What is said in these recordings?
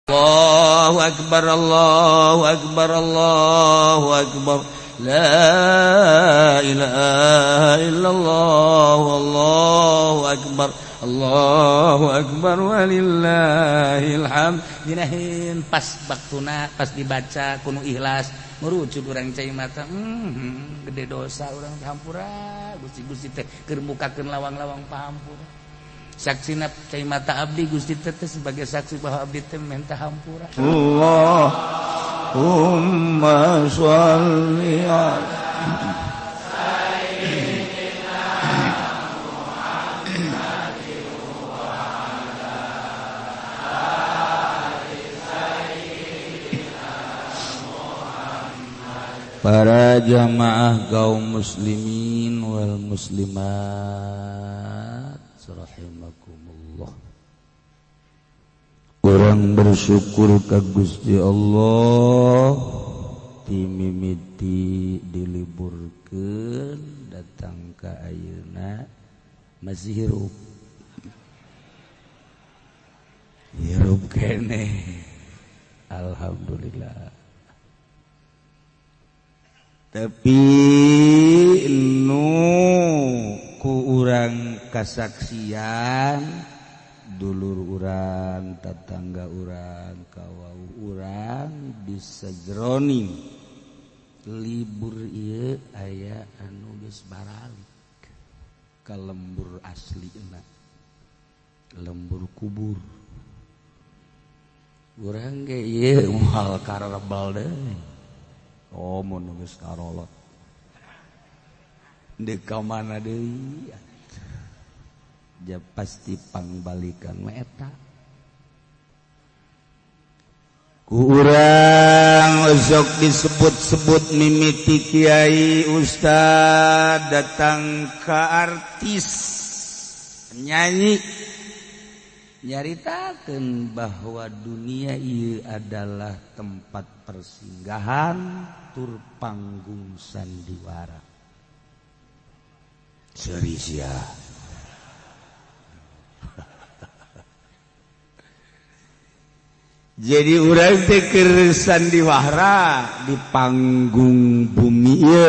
Allahu akbar, Allahu akbar, Allahu akbar, la ilaha illallah, Allahu akbar, Allahu akbar, walillahil hamd. Dinahin pas waktuna, pas dibaca kudu ikhlas, merucut urang cai mata, gede dosa urang, hampura Gusti. Gusti teh keur mukakeun lawang-lawang pahampura, saksina cai mata abdi. Gusti teh sebagai saksi bahwa abdi teh minta hampura. Allahumma sholli ala Sayyidina Muhammad wa ala ali Sayyidina Muhammad. Para jamaah kaum muslimin wal muslimat rahimakumullah. Urang bersyukur ka Gusti Allah, timimiti diliburkeun datang ka ayeuna masih hirup, hirup keneh, alhamdulillah. Tapi nu ku urang kasaksian, dulur urang, tetangga urang, kawau urang, bisa jroning libur ieu aya anu geus baralik ka lembur aslina, lembur kubur. Urang ge ieu moal karebel deui. Oh, mun geus karolot deuk ka mana deui? Ja pasti pangbalikan mah eta. Ku urang osok disebut-sebut mimiti kiai, ustad, datang ke artis, penyanyi, nyaritakeun bahwa dunia ieu adalah tempat persinggahan tur panggung sandiwara. Seuri sia. Jadi urang teh keur sandiwara di panggung bumi ieu,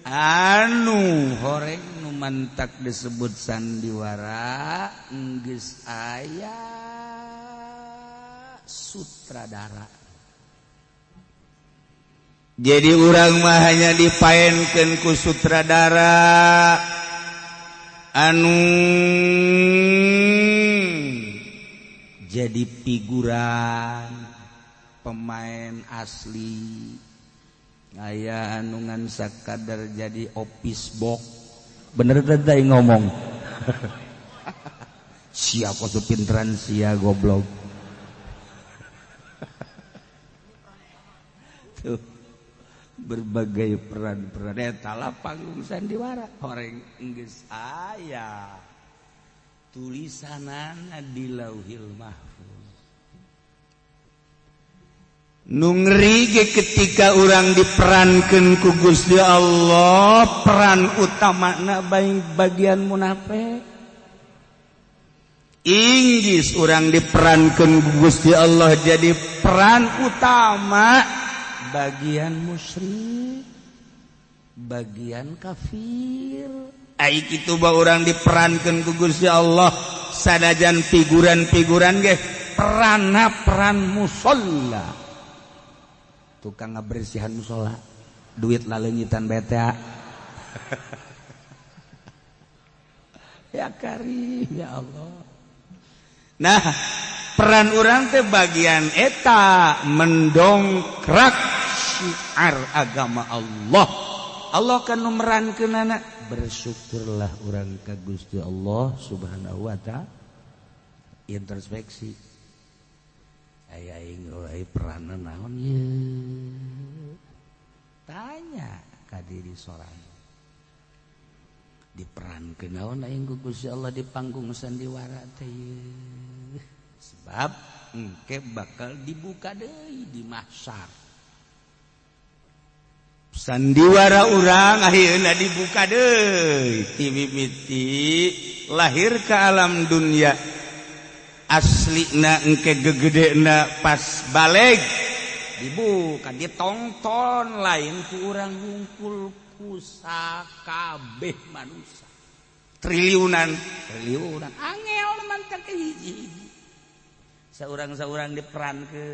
anu horeng nu mantak disebut sandiwara geus aya sutradara. Jadi urang mah hanya dipaenkeun ku sutradara anu jadi figuran, pemain asli. Aya anu ngan sakadar jadi office box. Bener teh ngomong sia kok pinteran sia goblok. Tuh berbagai peran-peran eta lah panggung sandiwara. Horeng geus aya tulisanana di Lauhil Mahfuz. Nu ngeri ge ketika urang diperankeun ku Gusti Allah, peran utamana baik bagian munafik. Inggis urang diperankeun ku Gusti Allah jadi peran utama bagian musyrik, bagian kafir. Ai kitu ba urang diperankeun ku Gusti Allah sanajan figuran-figuran ge peranna peran musalla, tukang ngabersihan musola, duit laleungitan beta. Ya karim ya Allah. Nah, peran urang teh bagian eta mendongkrak syiar agama Allah. Allah kan nu merankeunana. Bersyukurlah urang ka Gusti Allah Subhanahu wa ta'ala. Introspeksi. Aya aing euy peranna naon ieu? Tanya ka diri sorangan. Diperankeun naon aing ku Gusti Allah di panggung sandiwara teh ieu? Sebab engke bakal dibuka deui di mahsyar. Sandiwara urang akhirna dibuka deui ti mimiti lahir ke alam dunia. Aslina engke gegedena pas balik dibuka ditonton lain ku urang ngumpul ku sakabeh manusia triliunan triliunan angel mantak hiji saurang-saurang diperan ke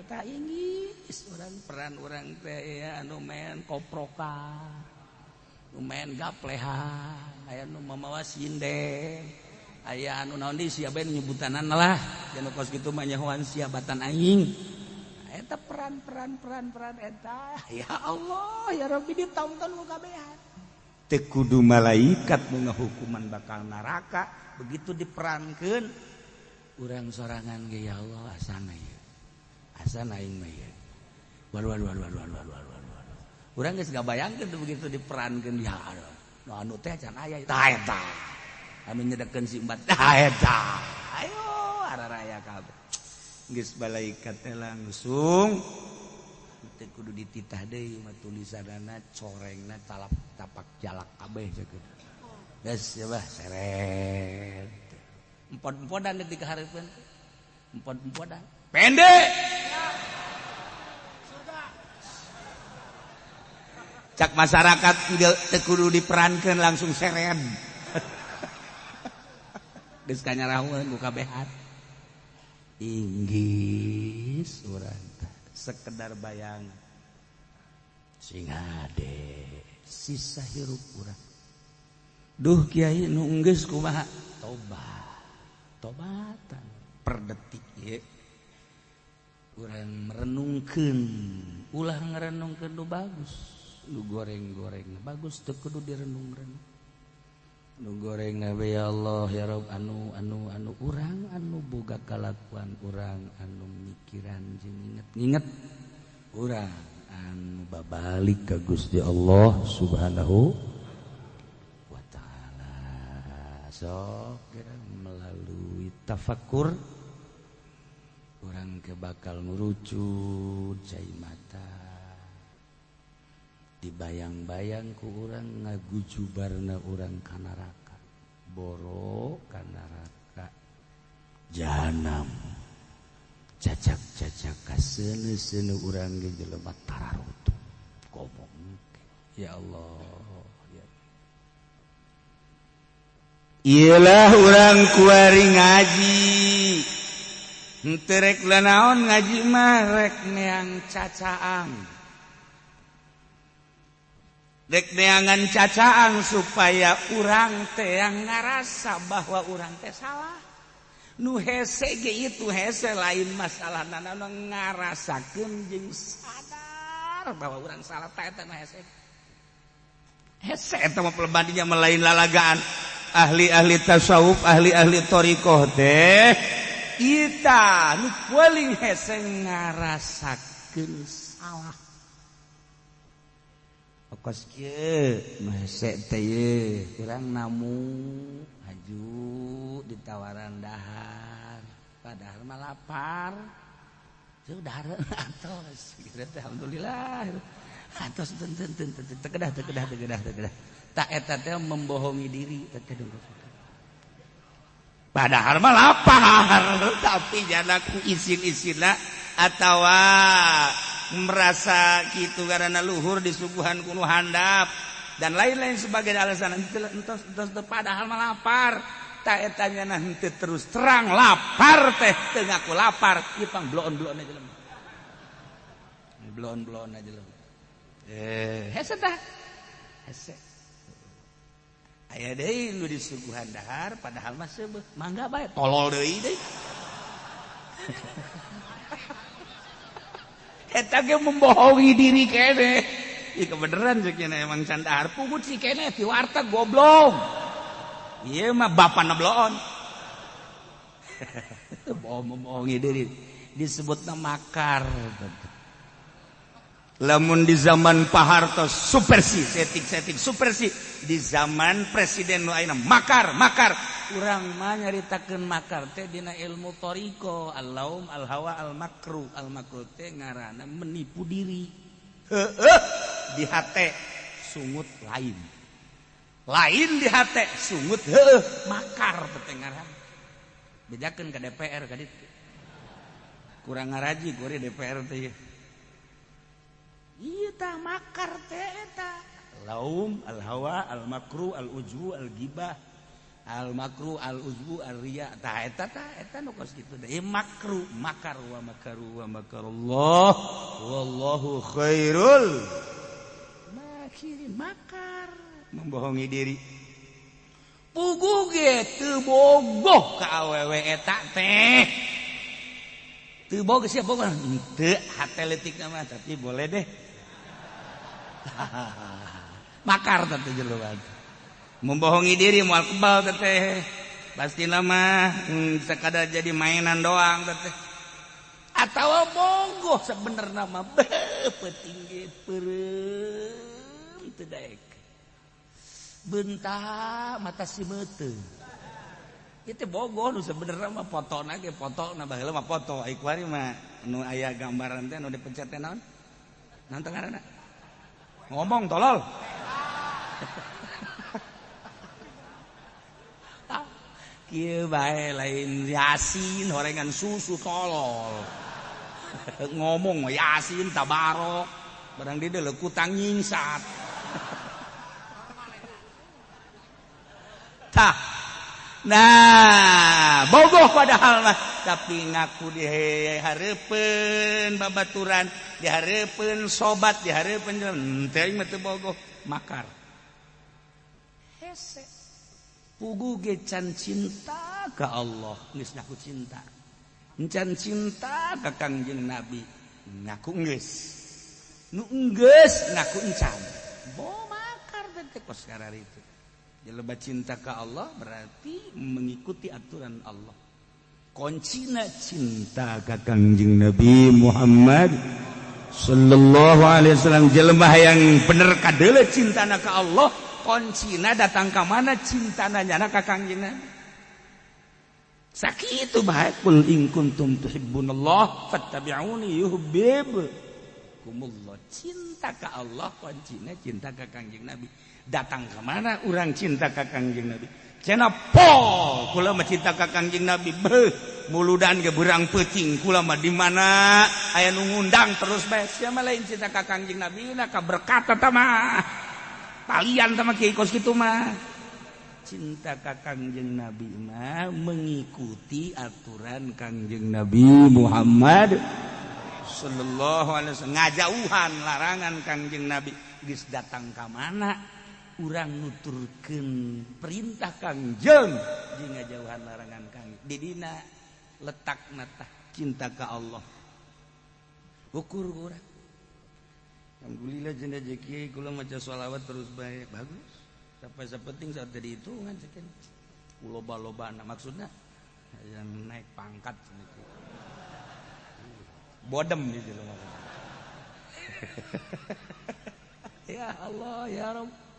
tak inggis urang peran urang teh ya anu main koprokan, nu main gaplehan, aya nu mamawa sinden, aya anu naon deui sia bae nyebutanana lah anu kos kitu mah nyahoan sia batan aing. Eta peran peran peran peran eta ya Allah ya Rabbi ditonton ku kabehan. Teu kudu malaikat nu ngahukuman bakal neraka begitu diperankeun urang sorangan ge ya Allah asana ieu asana aing mah ieu waduh waduh waduh waduh waduh waduh urang geus ngabayangkeun begitu diperankeun ya Allah nu anu teh can aya tah eta anu nyedekeun si embat tah eta ayo araraya kabeh geus malaikat teh langsung teu kudu dititah deui mah tulisanana corengna talap tapak jalak kabeh ceuk geus ya bah seret empod-empodan di kahareupeun empod-empodan pendek cak masyarakat teu kudu diperankeun langsung seret geus kanyarahueun ku kabehan inggis urang sekedar bayangan sing hade sisa hirup urang duh kiai nu geus kumaha tobat tobatan per detik ieu urang merenungkeun ulah ngarenungkeun nu bagus nu goreng-goreng bagus teu kudu direnung-renung nu goreng nabe ya Allah ya Rabb anu anu anu urang anu boga kalakuan urang anu mikiran jeung inget-inget urang anu babalik ka Gusti Allah Subhanahu wa taala sok melalui tafakur urang ke bakal ngurucut cai mata dibayang-bayang ku urang ngagujubarna urang ka neraka boro ka neraka jahanam cacak-cacak kaseuneu-seuneu urang ge jelema tararutup ngomong ya Allah ya iyalah urang kuari ngaji henteu rek lanaon ngaji mah rek neang cacaang dek neangan cacaang supaya urang teh yang ngarasa bahwa urang teh salah nu hese ge itu hese lain masalah nana ngarasakeun jeung sadar bahwa urang salah teh eta mah hese hese eta mah pelebadinya melain lalagaan ahli-ahli tasawuf ahli-ahli thariqah teh kita nu paling hese ngarasakeun salah kos kieu nu hese teh ye urang namu haju ditawaran dahar padahal mah lapar teu dahar atos kieu teh alhamdulillah atos teu teu teu teu kedah teu kedah teu kedah teu kedah tak eta teh membohongi diri teh padahal mah lapar tapi janaku isin-isinna atawa merasa gitu karena luhur disuguhan kuno handap dan lain-lain sebagai alasan entos entos padahal mah lapar tak etanya nanti terus terang lapar teh teu ngaku lapar ieu pang bloon-bloon aja jelema bloon-bloon aja jelema hese tah hese aya deui nu disuguhan dahar padahal mah seubeuh mangga bae tolol deui deui eta ge membohongi diri kene. Ieu kebeneran ceuk nya emang can dahar pungut si kene ti warteg goblok. Ieu mah bapana bloon. Bohong membohongi diri disebutna makar. Lamun di zaman Pak Harto supersi setik-setik supersi di zaman presiden nu ayeuna makar makar urang mah nyaritakeun makar teh dina ilmu thariqah al-laum al-hawa al-makru al-makru teh ngaranna menipu diri heueuh di hate sungut lain lain di hate sungut heueuh makar teh ngaranna Bejakeun ka DPR ka ditu. Kurang ngaraji kuari DPR teh. Ieu tah makar teh eta. Laum, al-hawa, al-makru, al-ujbu, al-gibah, al-makru, al-ujbu, al-riya. Tah eta tah eta nu kos kitu teh. Makru, makar wa makaru wa makarullah wallahu khairul makirin. Makar, membohongi diri. Puguh ge teu bogoh ka awewe eta teh. Teu bogoh sia bogoh henteu hate leutik mah tapi boleh deh. Makar teh jelema. Membohongi diri moal kebal teh. Pasti mah sekadar jadi mainan doang teh. Atawa bogoh sebenerna mah peuting ge peureum teu daek. Bentak mata si meuteung. Itu bogoh nu sebenarnya mah fotona ge fotona baheula mah foto ai kuari mah nu aya gambaran teh nu dipencet teh naon? Naon teh ngaranna? Ngomong tolol. Kieu bae lain Yasin horengan susu tolol. Ngomong Yasin tabarok barang di deuleu kutang nyingsat. Tah. Nah, bogoh padahal mah tapi ngaku dihareupeun babaturan, dihareupeun sobat, dihareupeun henteu mah teu bogoh, makar. Hese. Puguh ge can cinta ka Allah, geus ngaku cinta. Can cinta ka Kangjeng Nabi, ngaku geus. Nu geus ngaku encan. Bo makar teh kos kararitu. Jelema cinta ke Allah berarti mengikuti aturan Allah. Kuncina cinta ka Kangjeng Nabi Muhammad sallallahu alaihi wasallam. Jelema yang bener kadeuleu cintana ka Allah, kuncina datang ka mana cintana nyana ka Kangjeng Nabi. Sakitu bae kul in kuntum tuhibbunallah fattabi'uni yuhibbukumullah. Cinta ka Allah kuncina cinta ka Kangjeng Nabi. Datang ke mana orang cinta ka Kangjeng Nabi? Cenah po kula mah cinta ka Kangjeng Nabi. Beuh, muludan ge beurang peuting kula mah di mana aya nu ngundang terus bae. Sia mah lain cinta ka Kangjeng Nabi na ka berkat eta mah. Talian tah mah kieu kos kitu mah. Cinta ka Kangjeng Nabi mah mengikuti aturan Kangjeng Nabi Muhammad sallallahu alaihi wasallam. Ngajauhan larangan Kangjeng Nabi. Geus datang ka mana urang nuturkeun perintah Kangjeng jeung ngajauhan larangan Kangjeng. Di dina letakna tah cinta ka Allah. Ukur urang. Alhamdulillah jeung kiai kula maca sholawat terus bae bagus. Sampai sapenting saat jadi hitungan cekin. Loba-lobana maksudna yang naik pangkat sedikit. Bodem gitu loh. Ya Allah ya Rabb.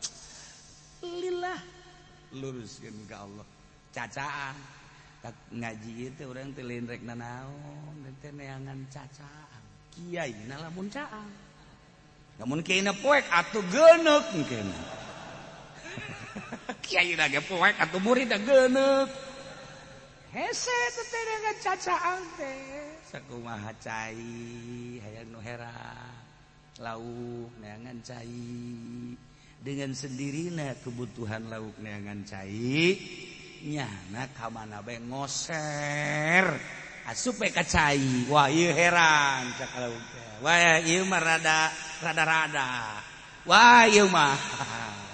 Lillah luruskeun ka Allah. Cacaan tak ngaji itu urang teh lain rek nanaon teh neangan cacaan. Kiai na lamun caang. Lamun kiai na poek atuh geuneuk engkeuna. Kiai na ge poek atuh murid na geuneuk. Hese teh neangan cacaan teh. Sakumaha cai hayang nu hera. Lauk neangan cai. Dengan sendirinya kebutuhan lauk neangan cai nyana ka mana bae ngoser asup bae ka cai. Wah ieu heran cak lauk teh. Wah ieu mah rada rada-rada. Wah ieu mah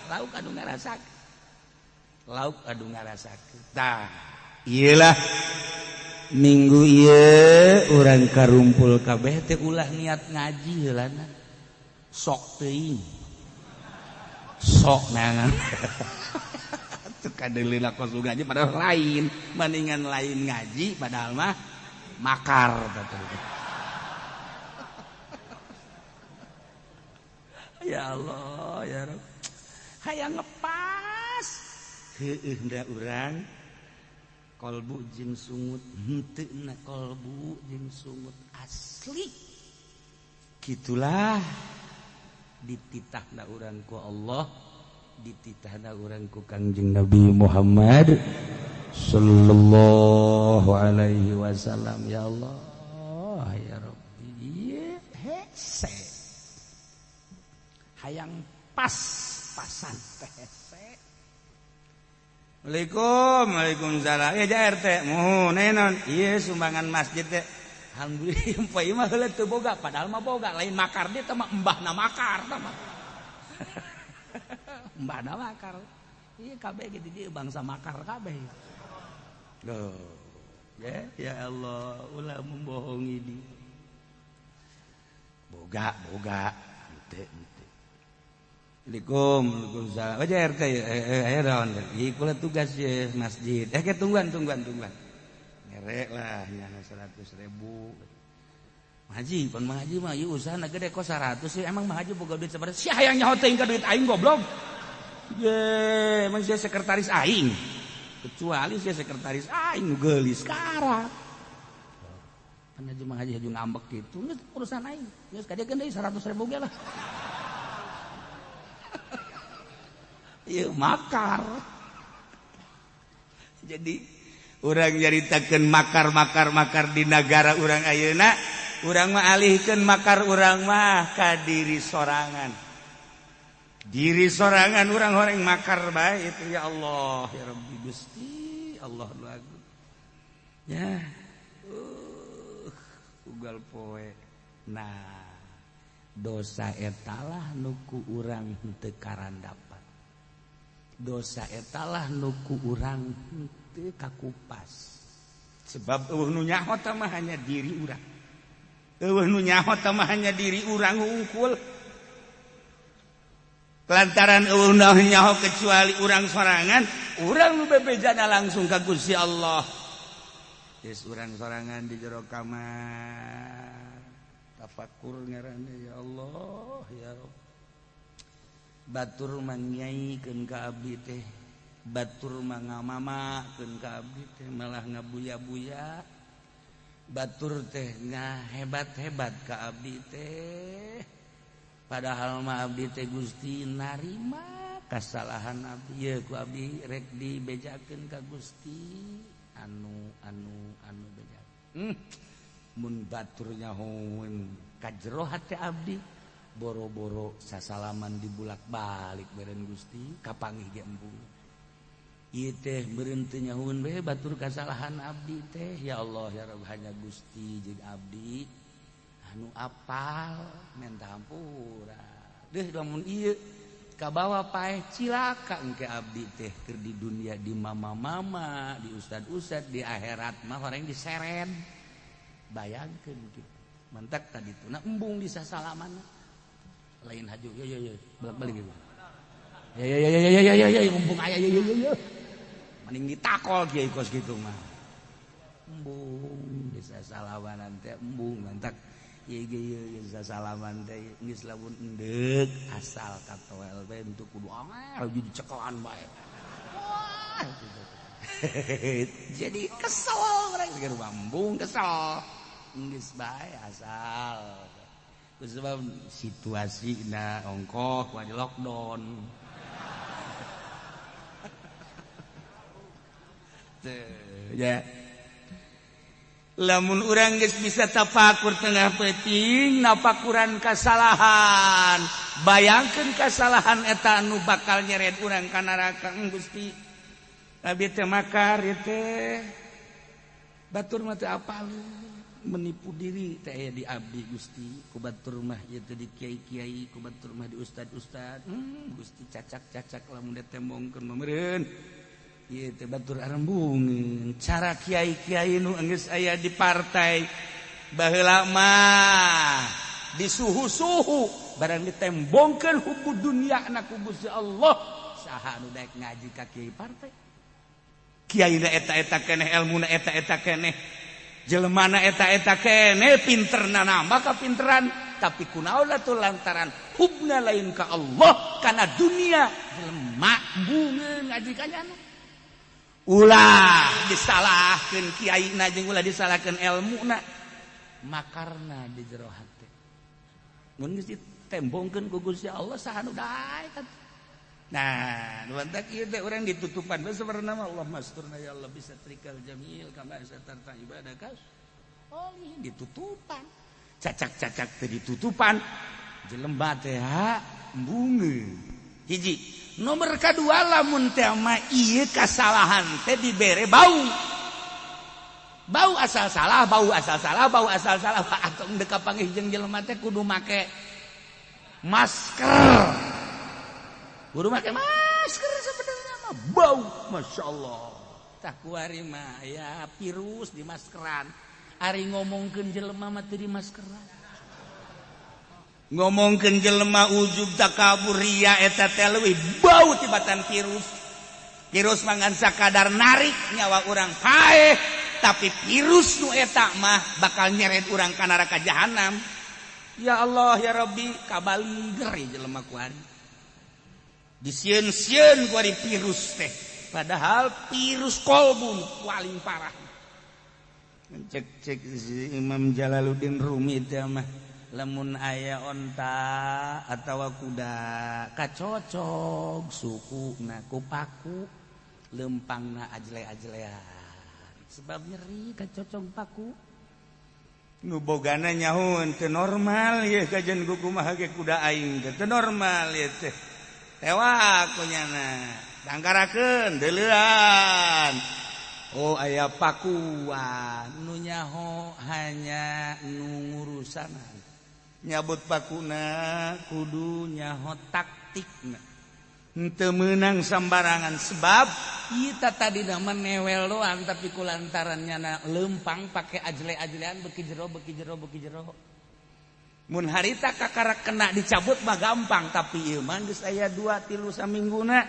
lauk anu ngarasakeun. Lauk anu ngarasakeun. Tah ieu lah minggu ieu urang karumpul kabeh teh ulah niat ngaji heulana. Sok teuing. Sok nangan. Tuh kadeuleu kos ngaji padahal lain, mendingan lain ngaji padahal mah makar teh. Ya Allah ya Rabb. Hayang ngepas. Heueuh da urang kolbu jeung sungut henteu na kolbu jeung sungut asli. Kitulah dititahna urang ku Allah, dititahna urang ku Kangjeng Nabi Muhammad sallallahu alaihi wasallam. Ya Allah ya Rabbi, ieu hese hayang pas-pasan teh hese. Assalamualaikum, waalaikumsalam. Ya ja RT, muhun naon? Ieu sumbangan masjid teh. Alhamdulillah poe mah heula teu boga, padahal mah boga, lain makar dia teh mah embahna makar tah mah. Mbahna makar. Ieu kabeh ge di dieu bangsa makar kabeh. Loh. Ya, ya Allah, ulah membohongi dia. Boga, boga. Henteu, henteu. Assalamualaikum, waalaikumsalam. Oh, ja RT, aya naon? Ieu kula tugas ye masjid. Ke tungguan, tungguan, tungguan. Ngerek lah nyana 100.000. Haji, pan Mang Haji mah ieu usahana gede kok 100 sih. Emang Mang Haji boga duit sabaraha? Sia hayang nyaho teuing ka duit aing goblok. Ye, emang sia sekretaris aing. Kecuali sia sekretaris aing nu geulis karak. Pan Haji Mang Haji haju ngambek kitu, geus urusan aing. Geus ka dieu deui 100.000 ge lah. Ieu makar. Jadi urang nyaritakeun makar-makar-makar di nagara urang ayeuna, urang mah alihkeun makar urang mah ka diri sorangan. Diri sorangan urang horeng makar bae itu ya Allah ya Rabbi Gusti Allah nu agung. Ya. Ugal poe. Nah, dosa etalah nu ku urang henteu karandapat. Dosa etalah nu ku urang henteu kakupas. Sebab eueuh nu nyaho teh mah hanya diri urang. Eueuh nu nyaho teh mah hanya diri urang hungkul. Lantaran eueuh nu nyaho kecuali urang sorangan, urang nu bebejana langsung ka Gusti Allah. Geus urang sorangan di jero kamar. Tafakur ngaranna ya Allah ya Rabb. Batur mangyaikeun ka abdi teh, batur mangamamakeun ka abdi teh malah ngabuya-buya. Batur teh ngahebat-hebat ka abdi teh, padahal mah abdi teh Gusti narima kasalahan abdi. Ye ku abdi rek dibejakeun ka Gusti anu anu anu beja. Mun batur nyahoeun ka jero hate abdi, boro-boro sasalaman dibulak-balik beren Gusti kapanggih ge embung. Ieu teh meureun teu nyahueun bae batur kasalahan abdi teh. Ya Allah ya Rabb, hanya Gusti jeung abdi anu apal menta hampura. Deuh lamun ieu kabawa paeh cilaka engke abdi teh keur di dunia di mama-mama, di ustad-ustad, di akhirat mah horeng diseret. Bayangkeun kitu. Mantak tadi tuna embung di sasalaman. Lain haju ya ya ya bolak-balik gitu. Ya ya ya ya ya ya ya mumpung aya ya ya ya. Mending ditakol kiai kos kitu mah. Embung bisa salaman teh embung mantak ieu ge ieu bisa salaman teh geus lamun endeuk asal katoel bae untuk kudu angel jadi cekelan bae. Wah gitu. Jadi kesel urang geus embung kesel. Geus bae asal. Sebab situasi na ongkoh wajib lockdown. Ya. Lamun urang geus bisa tafakur tengah peuting napakuran kasalahan. Bayangkeun kasalahan eta anu bakal nyeret urang ka neraka. Gusti abdi teh makar ieu teh. Batur mah teu apal. Menipu diri teh aya di abdi Gusti, ku batur mah ieu teh di kiai-kiai, ku batur mah di ustad-ustad. Gusti cacak-cacak lamun ditembongkeun mah meureun. Ieu teh batur arembungeun. Cara kiai-kiai nu geus aya di partai baheula mah disuhu-suhu barang ditembongkeun hukum dunia na ku Gusti Allah. Saha anu daek ngaji ka kiai partai? Kiai na eta-eta keneh, elmuna eta-eta keneh, jelemana eta-eta keneh, pinterna nambah kapinteran, tapi kunaon atuh lantaran hubna lain ka Allah kana dunia jelema bungeun ngaji ka nyana. Ulah disalahkeun kiaina jeung ulah disalahkeun elmuna, makarna di jero hate. Mun geus ditembongkeun ku Gusti Allah saha nu daek atuh. Nah, nuantak ieu teh urang ditutupan bae sebenarnya mah. Allah masturna ya Allah bisa trikal jamil kama satarta ibadaka. Oh, ditutupan. Cacak-cacak teh ditutupan. Jelema teh ha embungeun. Hiji. Nomor kadua, lamun teh mah ieu kasalahan teh dibere bau. Bau asal salah, bau asal salah, bau asal salah. Atau dek kapanggih jeung jelema teh kudu make masker. Kudu make masker sebenarnya mah bau, masya Allah. Tah kuari mah ya virus di maskeran. Ari ngomongkeun jelema mah teu di maskeran. Ngomongkeun jelema ujub, takabur, ria, eta teh leuwih bau tibatan virus. Virus mah ngan sakadar narik nyawa urang paeh, tapi virus nu eta mah bakal nyeret urang ka neraka jahanam. Ya Allah ya Rabbi, kabaliger jelema kuari. Disieun-sieun kuari virus teh. Padahal virus kolbu paling parah. Cek cek si Imam Jalaluddin Rumi teh mah, lamun aya onta atawa kuda kacocog sukuna ku paku, lempangna ajle-ajlean sebab nyeri kacocog paku. Nu bogana nyaho teu normal ye kajen kumaha ge kuda aing teh teu normal ye teh, tewak ku nyana, dangkarakeun, deuleuan, oh aya pakuan. Nu nyaho hanya nu ngurusanan nyabut pakuna kudu nyaho taktikna, henteu meunang sambarangan, sebab kita tadi nama newel doang, tapi kulantaran nyana lempang pakai ajle-ajlean, beki jero, beki jero, beki jero. Mun harita kakara kena dicabut mah gampang, tapi ieu mah geus aya 2 3 samingguna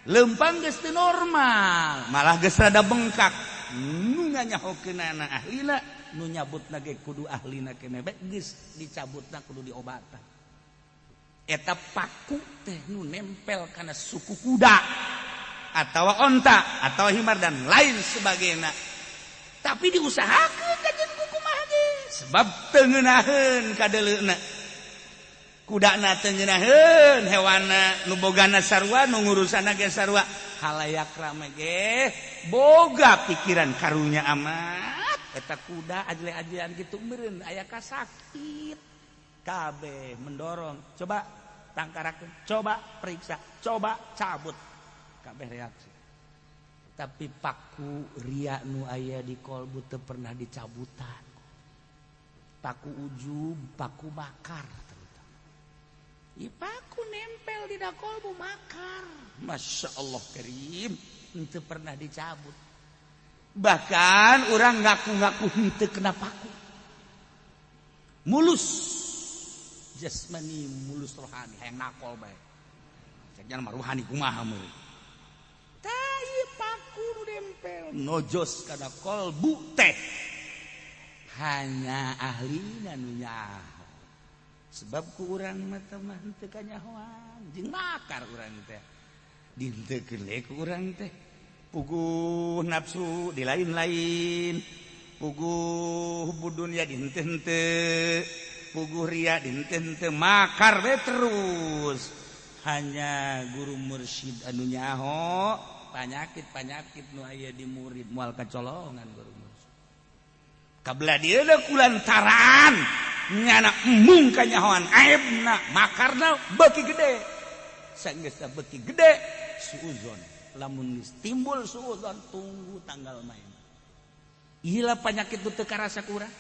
lempang geus teu normal, malah geus rada bengkak. Nu nganyahokeunana ahlina, nu nyabutna ge kudu ahlina keneh, geus dicabutna kudu diobatan. Eta paku teh nu nempel kana suku kuda atau onta atau himar dan lain sebagainya, tapi diusahakeun kajen kumaha ge, sebab teu ngeunaheun kadeuleuna kudana, teu ngeunaheun hewana, nu bogana sarua, nu ngurusana ge sarua. Halayak rame ge boga pikiran karunya amat eta kuda ajle-ajlean kitu meureun aya kasakit. Kabeh mendorong, coba tangkarakeun, coba periksa, coba cabut, kabeh reaksi. Tapi paku ria nu aya di kolbu teu pernah dicabutan. Paku ujub, paku bakar terutama. I paku nempel di kolbu makar. Masya Allah karim, henteu pernah dicabut. Bahkan orang ngaku-ngaku henteu kena paku. Mulus jasmani, mulus rohani, hayang nakol bae. Cek mah rohani kumaha meureun. Tai paku nu nempel nojos kana kolbu teh hanya ahlina nu nyaho, sebab ku urang mah teh mah henteu kanyahoan jeung makar urang teh, dihenteukeun we ku urang teh. Puguh nafsu di lain-lain, puguh budunya dihenteu-henteu, puguh ria dihenteu-henteu, makar we terus. Hanya guru mursyid anu nyaho panyakit-panyakit nu aya di murid, moal kacolongan guru mursyid. Kabelah dia kulantaran nyana embung kanyahoan aibna, makarna beuki gede. Sanggeus beuki gede suuzon, lamun geus timbul suuzon tunggu tanggal main. Ilah penyakit itu teu karasa ku urang.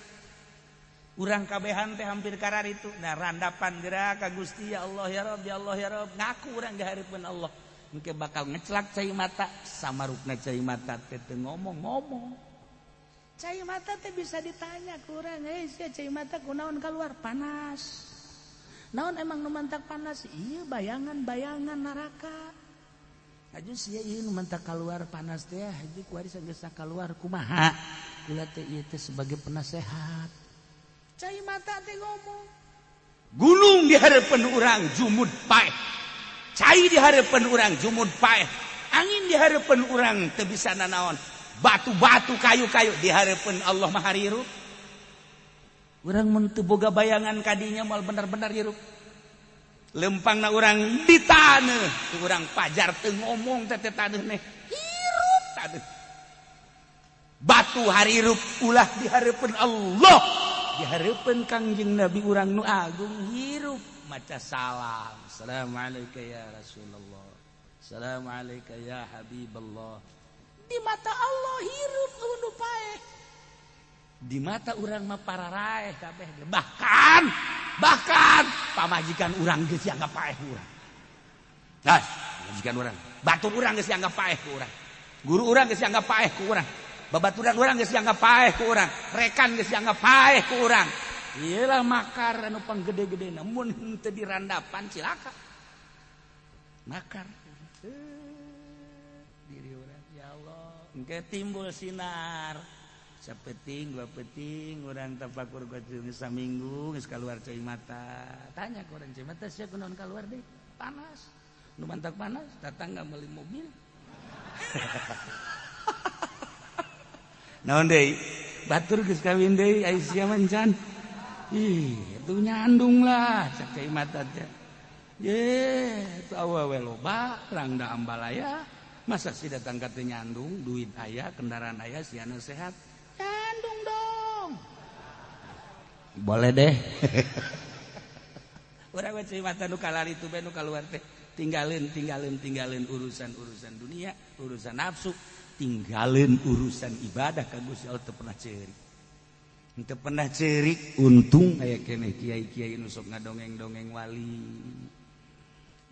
Urang kabehan teh hampir karar itu. Nah, randapan gerak ka Gusti, ya Allah ya Rabb, ya Allah ya Rabb, ngaku urang di hareupeun Allah. Engke bakal ngecelak cai mata, samarukna cai mata teh teu ngomong-ngomong. Cai mata teh bisa ditanya ku urang, "Eh, sia cai mata kunaon keluar panas?" Naon emang nu mantak panas? Iya, bayangan-bayangan neraka. Aju sia ieu nu mantak keluar panas teh, haji kuari sanggeus keluar kumaha? Kula teh ieu teh sebagai penasehat. Cai mata teh ngomong. Gunung di hareupeun urang jumud paeh. Cai di hareupeun urang jumud paeh. Angin di hareupeun urang teu bisa nanaon. Batu-batu, kayu-kayu di hareupeun Allah mah hirup. Urang mun teu boga bayangan kadinya moal bener-bener hirup. Lempangna urang di taneuh, urang pajar teu ngomong teh teh taneuh neh. Hirup taneuh. Batu harirup ulah dihareupeun Allah. Dihareupeun Kangjeng Nabi urang nu agung hirup maca salam. Assalamualaikum ya Rasulullah. Assalamualaikum ya Habiballah. Di mata Allah hirup nu paeh. Di mata urang mah pararaeh kabeh. Bahkan bahkan pamajikan urang geus dianggap paeh urang. Nah, pamajikan urang, batur urang geus dianggap paeh ku urang. Guru urang geus dianggap paeh ku urang. Babaturan urang geus dianggap paeh ku urang. Rekan geus dianggap paeh ku urang. Iyalah makar anu panggede-gedena mun henteu dirandapan cilaka. Makar. Diri urang ya Allah, engke timbul sinar. Sapeting dua peting urang tafakur geus saminggu geus kaluar cai mata. Tanya ke urang cai mata sia kunaon kaluar deui? Panas. Nu mantak panas, tetangga meuli mobil. Naon deui? Batur geus kawin deui ai sia mah encan. Ih, atuh nyandung lah cek cai mata teh. Ye, itu awewe loba, rangda ambalaya. Masa sih datang ka teu nyandung, duit aya, kendaraan aya, siana sehat. Nyandung dong. Boleh deh. Urang mah cai mata nu kalari tu bae nu kaluar teh. Tinggalin, tinggalin, tinggalin urusan-urusan dunia, urusan nafsu, tinggalin urusan ibadah ka Gusti Allah teu pernah ceurik. Teu pernah ceurik, untung aya keneh kiai-kiai nu sok ngadongeng-dongeng wali.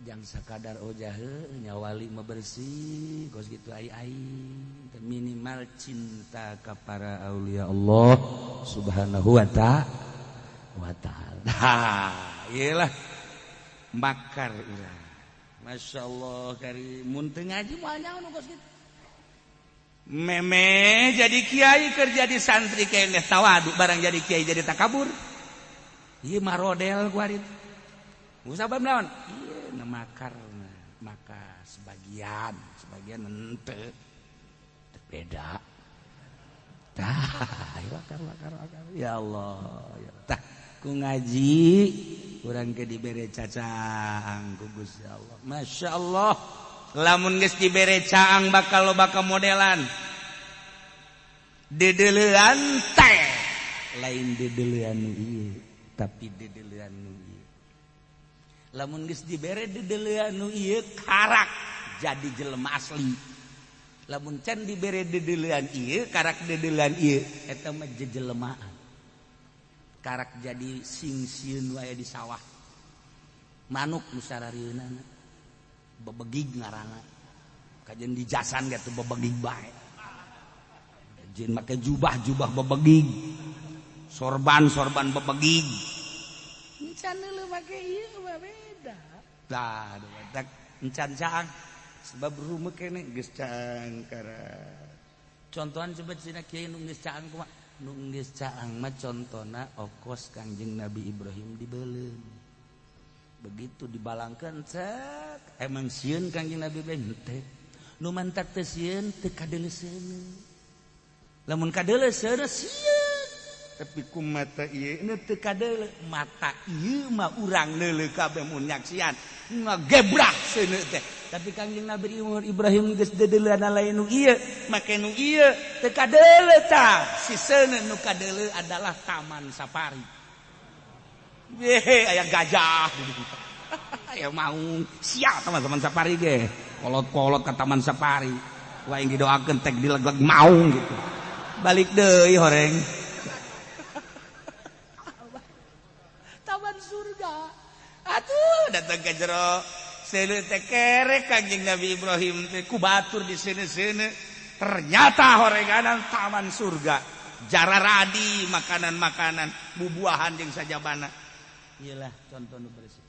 Jang sakadar ojah heuh nya wali mah bersih, kos kitu ai-ai. Minimal cinta ka para aulia Allah Subhanahu wa ta'ala. Nah, iyalah makar urang. Masya Allah kari mun teu ngaji moal nyaho nu kos kitu. Meme jadi kiai kerja di santri keneh tawadu barang jadi kiai jadi takabur. Ieu mah rodel ku ari. Musabab naon? Ieu na makar maka sebagian, sebagian henteu. Teu beda. Tah, makar makar makar. Ya Allah, ya. Tah ku ngaji urang ke dibere cacaang ku Gusti Allah. Masya Allah. Lamun geus dibere caang bakal loba kamodelan. Dedelean teh lain dedelean nu ieu, tapi dedelean nu ieu. Lamun geus dibere dedelean nu ieu karak jadi jelema asli. Lamun can dibere dedelean ieu karak dedelean ieu eta mah jejelemaan. Karak jadi sing sieun wae di sawah. Manuk nu sararieunana bebegig ngaranna. Kajeun dijasan ge teu bebegig bae. Jeung make jubah-jubah bebegig. Sorban-sorban bebegig. Encan leuh make ieu mah beda. Tah, tak encan caang sebab rumah keneh geus caang kara. Contohan coba cina kiai nu geus caang kumaha? Nu geus caang mah contona okos Kangjeng Nabi Ibrahim dibeuleum. Begitu dibalangkeun cek emang sieun Kangjeng Nabi Ibrahim teh. Nu mantak teh sieun teu kadeuleuseun. Lamun kadeuleuseun sieun. Tapi ku mata ieu teu kadeuleu, mata ieu mah urang leuleuh kabeh mun nyaksian ngagebrak seuneu teh. Tapi Kangjeng Nabi Ibrahim geus dedeuleuna lain nu ieu, make nu ieu teu kadeuleu tah. Si seuneu nu kadeuleu adalah taman safari. Yehe aya gajah aya maung sial teman-teman safari ge. Kolot-kolot ka taman safari. Wah yang didoakeun tek dileg-leg maung gitu. Balik deui horeng. Taman surga. Atuh datang ke jero. Seuneu teh kerek Kangjeng Nabi Ibrahim teh ku batur di seuneu-seuneu. Ternyata horenganan taman surga. Jararadi makanan-makanan, bubuahan jeung sajabana. Iyalah contoh nu bersih.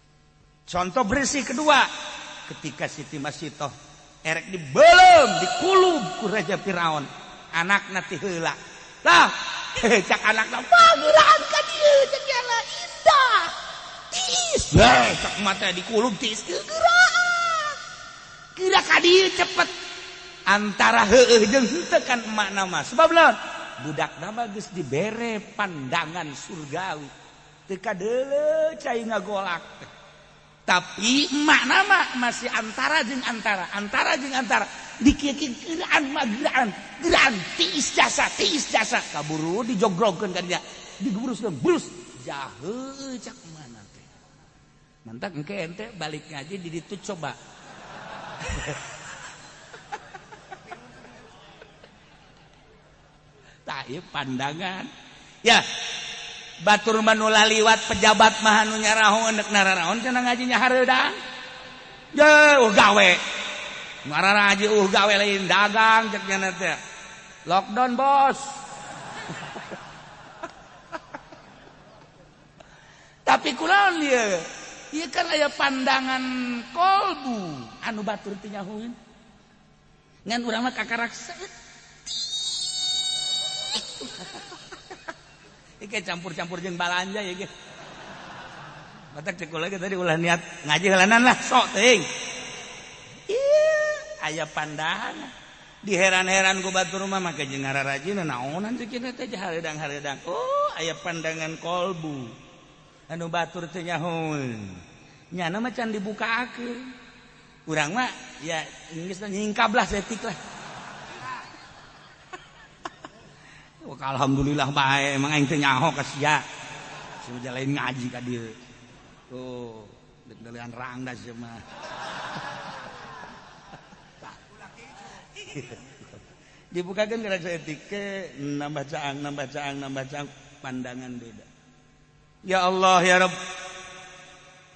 Contoh bersih kedua, ketika Siti Masitoh erek dibelem, dikulub ku Raja Firaun. Anakna ti heula. Lah, cak anakna pageulaan ka dieu cek yala indah. Tiis. Lah, cak mata dikulub tiis geuraan. Geura ka dieu cepet. Antara heueuh jeung henteu kan emakna mah. Sebab laon? Budak mah geus dibere pandangan surgawi. Teu kadeuleu cai ngagolak teh. Tapi emak nama masih antara jeung antara, antara jeung antara. Dikieu-kieu geraan mah geraan, geraan tiis jasa kaburu dijogrogkeun ka dinya. Digebruskeun, brus. Jahe cak mana teh. Mantak engke ente balik ngaji di ditu coba. Tah ieu pandangan. Ya. Batur mah nu laliwat pejabat mah anu nyarahon deuk nararaon cenah ngajinya hareudang. Jeuh gawe. Ngararaji gawe lain dagang cek nya teh. Lockdown bos. Tapi kulaon ieu? Ieu kan aya pandangan kolbu anu batur teu nyahueun. Ngan urang mah kakarak saeutik. Iki campur-campur jeung balanja ya ge. Batak cek kula ge tadi ulah niat ngaji heulanan lah sok teuing. Ieu aya pandangan. Diheran-heran ku batur mah make jeung ngararajina naonan cek kieu teh hareudang-hareudang. Oh, aya pandangan kolbu. Anu batur teu nyahoeun. Nyana mah can dibukakeun. Urang mah ya geus nyingkab lah setik lah. Alhamdulillah bae emang aing teh nyaho ka sia. Sia lain ngaji ka dieu. Tuh, deg-degan rangda sia mah. Dibukakeun kana saeutik ke nambah caang, nambah caang, nambah caang, pandangan beda. Ya Allah ya Rabb.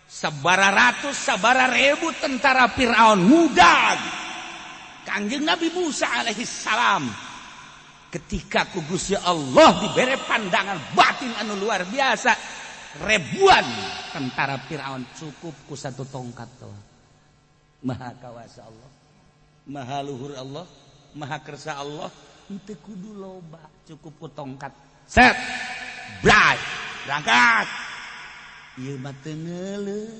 Sabara ratus, sabara ribu tentara Firaun ngudag. Kangjeng Nabi Musa alaihi salam. Ketika ku Gusti Allah diberi pandangan batin anu luar biasa, ribuan tentara Firaun cukup ku satu tongkat doang. Maha kawasa Allah, maha luhur Allah, maha kersa Allah, henteu kudu loba, cukup ku tongkat. Set, bray, berangkat. Ieu mah teu ngeuleuh.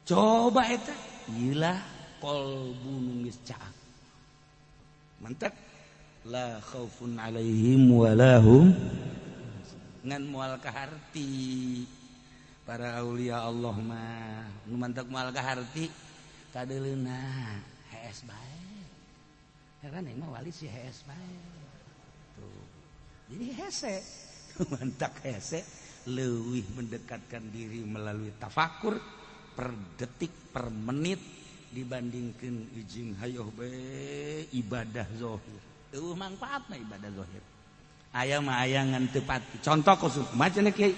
Coba eta, ieu lah kolbu nu geus caang. Mantap. La khaufun alaihim walahum ngan moal kaharti para aulia Allah mah nu mantak moal kaharti kadeuleuna hees bae. Heran aing mah wali si hees bae. Tuh. Jadi hese mantak hese leuwih mendekatkan diri melalui tafakur per detik per menit dibandingkeun ijing hayoh bae ibadah zahir. Eueuh manfaatna ibadah zahir. Aya mah aya ngan teu pati. Contoh khusus kumaha cenah kiai.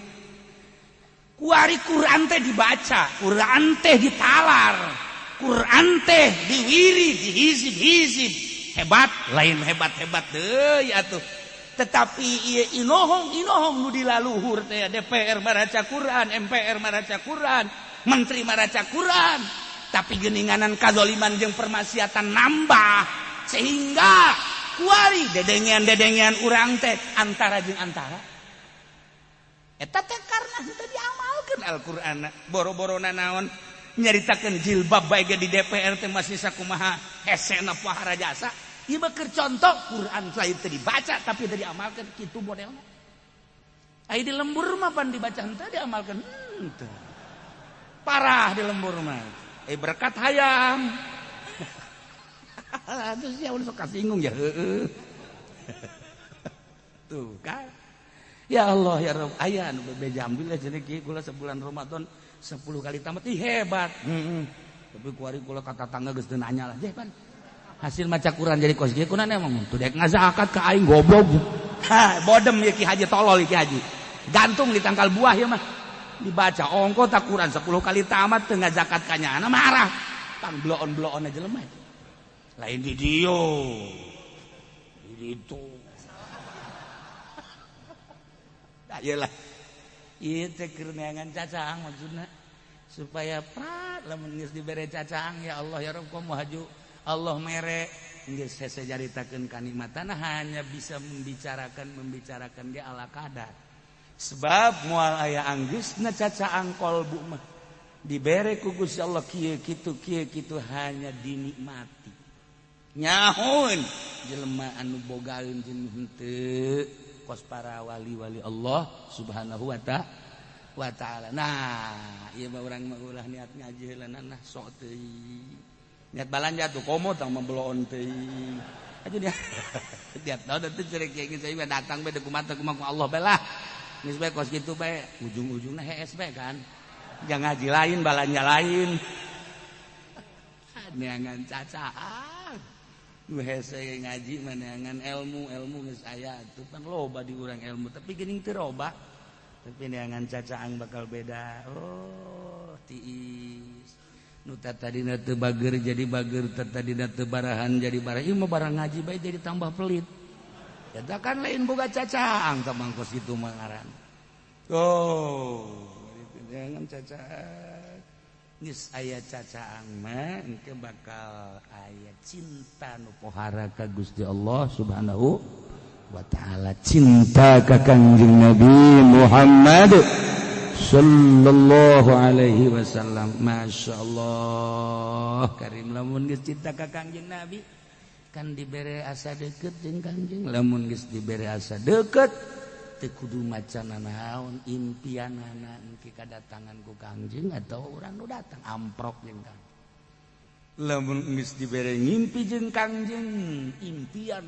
Kuari Quran teh dibaca, Quran teh ditalar, Quran teh diwiri, dihizib-hizib. Hebat, lain hebat-hebat deui atuh. Tetapi ieu inohong-inohong nu dilaluhur teh DPR maraca Quran, MPR maraca Quran, menteri maraca Quran. Tapi geuninganan kazaliman jeung permaksiatan nambah sehingga kuari dedengean-dedengean urang teh antara jeung antara. Eta teh karena henteu diamalkeun Al-Qur'an. Boro-borona naon nyaritakeun jilbab bae ge di DPR teh masih sakumaha hesena pohara jasa. Ieu mah keur contoh Qur'an lain teu dibaca tapi teu diamalkeun kitu modelna. Ai di lembur mah pan dibaca henteu diamalkeun henteu. Parah di lembur mah. Berkat hayam. Terus ya udah sok kasinggung ya. Tuh kan. Ya Allah ya Rabb, aya anu bebeja alhamdulillah jadi kieu kula sebulan Ramadan 10 kali tamat. Ih hebat. Tapi kuari kula ka tatangga geus teu nanya lah. Jeh pan. Hasil maca Quran jadi kos kieu kunaon emang teu dek ngazakat ka aing goblok. Ha, bodem ieu Ki Haji tolol Ki Haji. Gantung di tangkal buah ieu mah. Dibaca ongko tak Quran 10 kali tamat teu ngazakat ka nyana marah. Tang bloon-bloon aja jelema. Lain di dio. Di ditu. Ayolah. Ieu teh keur neangan cacaang maksudna supaya prat lamun geus dibere cacaang ya Allah ya Rabb komo haju Allah mere geus hese caritakeun kanikmatan hanya bisa membicarakan ge ala kadar. Sebab moal aya anggeusna cacaang kolbu mah dibere ku Gusti Allah kieu kitu hanya dinikmati. Nyahoun jelema anu bogaeun jeung henteu kos para wali-wali Allah Subhanahu wa ta'ala. wa taala. Nah, ieu mah urang mah ulah niat ngaji heula nah sok teuing. Niat balanja tuh komo tang mabloon teuing. Aja dia. Tiap tahun teh cerek kieu geus saya datang bae kumaha kumaha Allah bae lah. Geus bae kos kitu bae ujung-ujungna hees bae kan. Jangan ngaji lain balanja lain. Neangan cacaan. Nu hese ngaji mah neangan ilmu, ilmu geus aya atuh pan loba di urang ilmu tapi geuning teu loba. Tapi neangan cacaang bakal beda. Oh, tiis. Nu tadina teu bager jadi bager, tadina teu barahan jadi barah. Ieu mah barang ngaji bae jadi tambah pelit. Eta kan lain boga cacaang tah mangkos kitu mah ngaran. Oh, neangan cacaang. Geus aya cacaang mah engke bakal aya cinta nu pohara ka Gusti Allah Subhanahu wa ta'ala, cinta ka Kangjeng Nabi Muhammad sallallahu alaihi wasallam. Masya Allah karim lamun geus cinta ka Kangjeng Nabi kan dibere asa deket jeung Kangjeng, lamun geus dibere asa deket teu kudu maca naon impianana engke kadatangan ku Kangjeng atau urang nu datang amprok jeung Kangjeng. Lamun geus dibere ngimpi jeung Kangjeng impian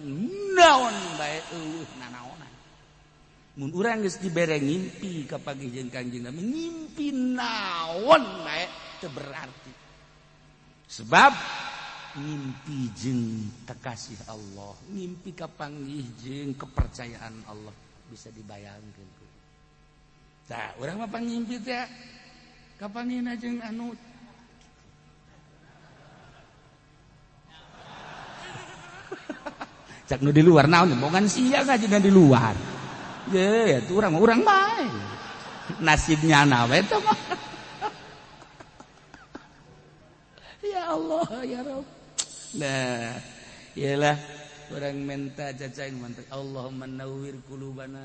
naon bae eueuh nanaonan. Mun urang geus dibere ngimpi kapanggih jeung Kangjeng Nabi ngimpi naon bae teu berarti. Sebab ngimpi jeung kekasih Allah, ngimpi kapanggih jeung kepercayaan Allah bisa dibayangkeun. Tah urang mah pangimpi teh kapanggihna jeung anu cak nu di luar naon bongan sia ngajina di luar. Ye, atuh urang urang bae. Nasibnya na we teh mah. Ya Allah ya Rabb. Nah, iyalah urang minta cacaing mantap. Allahumma nawwir qulubana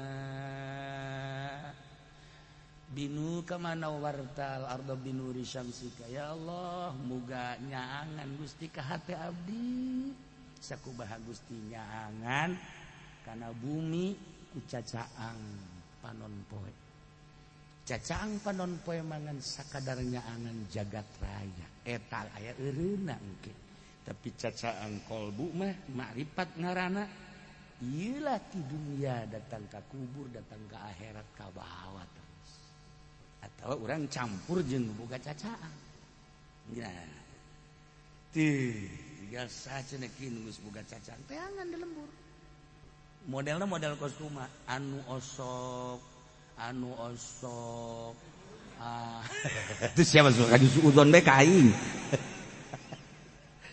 binu kama nawwartal arda binuri syamsika. Ya Allah, muga nyaangan Gusti ka hate abdi. Sakubaha Gusti nyaangan kana bumi ku cacaang panon poe. Cacaang panon poe mangan sakadar nyaangan jagat raya. Eta aya eureuna engke. Tapi cacaang kolbu mah makrifat ngaranna. Ieu lah ti dunia datang ka kubur, datang ka akhirat ka bawa terus. Atawa urang campur jeung boga cacaang. Nah. Tih biasa cenekin geus boga cacang teangan di lembur. Modelna model kos kumaha anu osok ah itu siapa suka suudzon bae ka aing.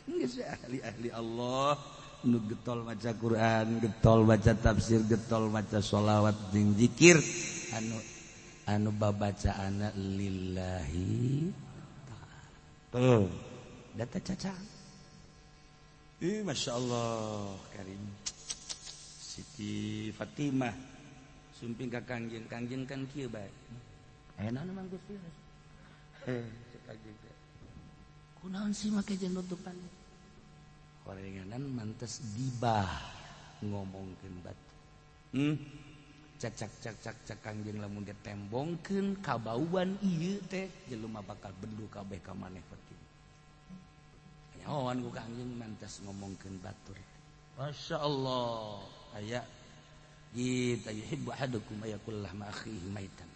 Geus ahli-ahli Allah nu getol maca Quran, getol baca tafsir, getol maca sholawat jeung zikir anu anu babacaanna lillahi ta'ala. Tuh, data cacang. Masya Allah karim. Siti Fatimah sumping ka Kangjeng, Kangjeng kan kieu bae. Aya naon mang Gusti? Cek Kangjeng teh. Kunaon sih make jeung nutupan? Horenganan mantes gibah ngomongkeun batu. Cacak-cacak cak Kangjeng lamun ditembongkeun kabauan ieu teh jelema bakal bendu kabeh ka maneh Fatimah. Nyahoan ku Kangjeng mantas ngomongkeun batur. Masya Allah. Aya kita yuhibbu ahadukum ayakul lahma akhihi maitan.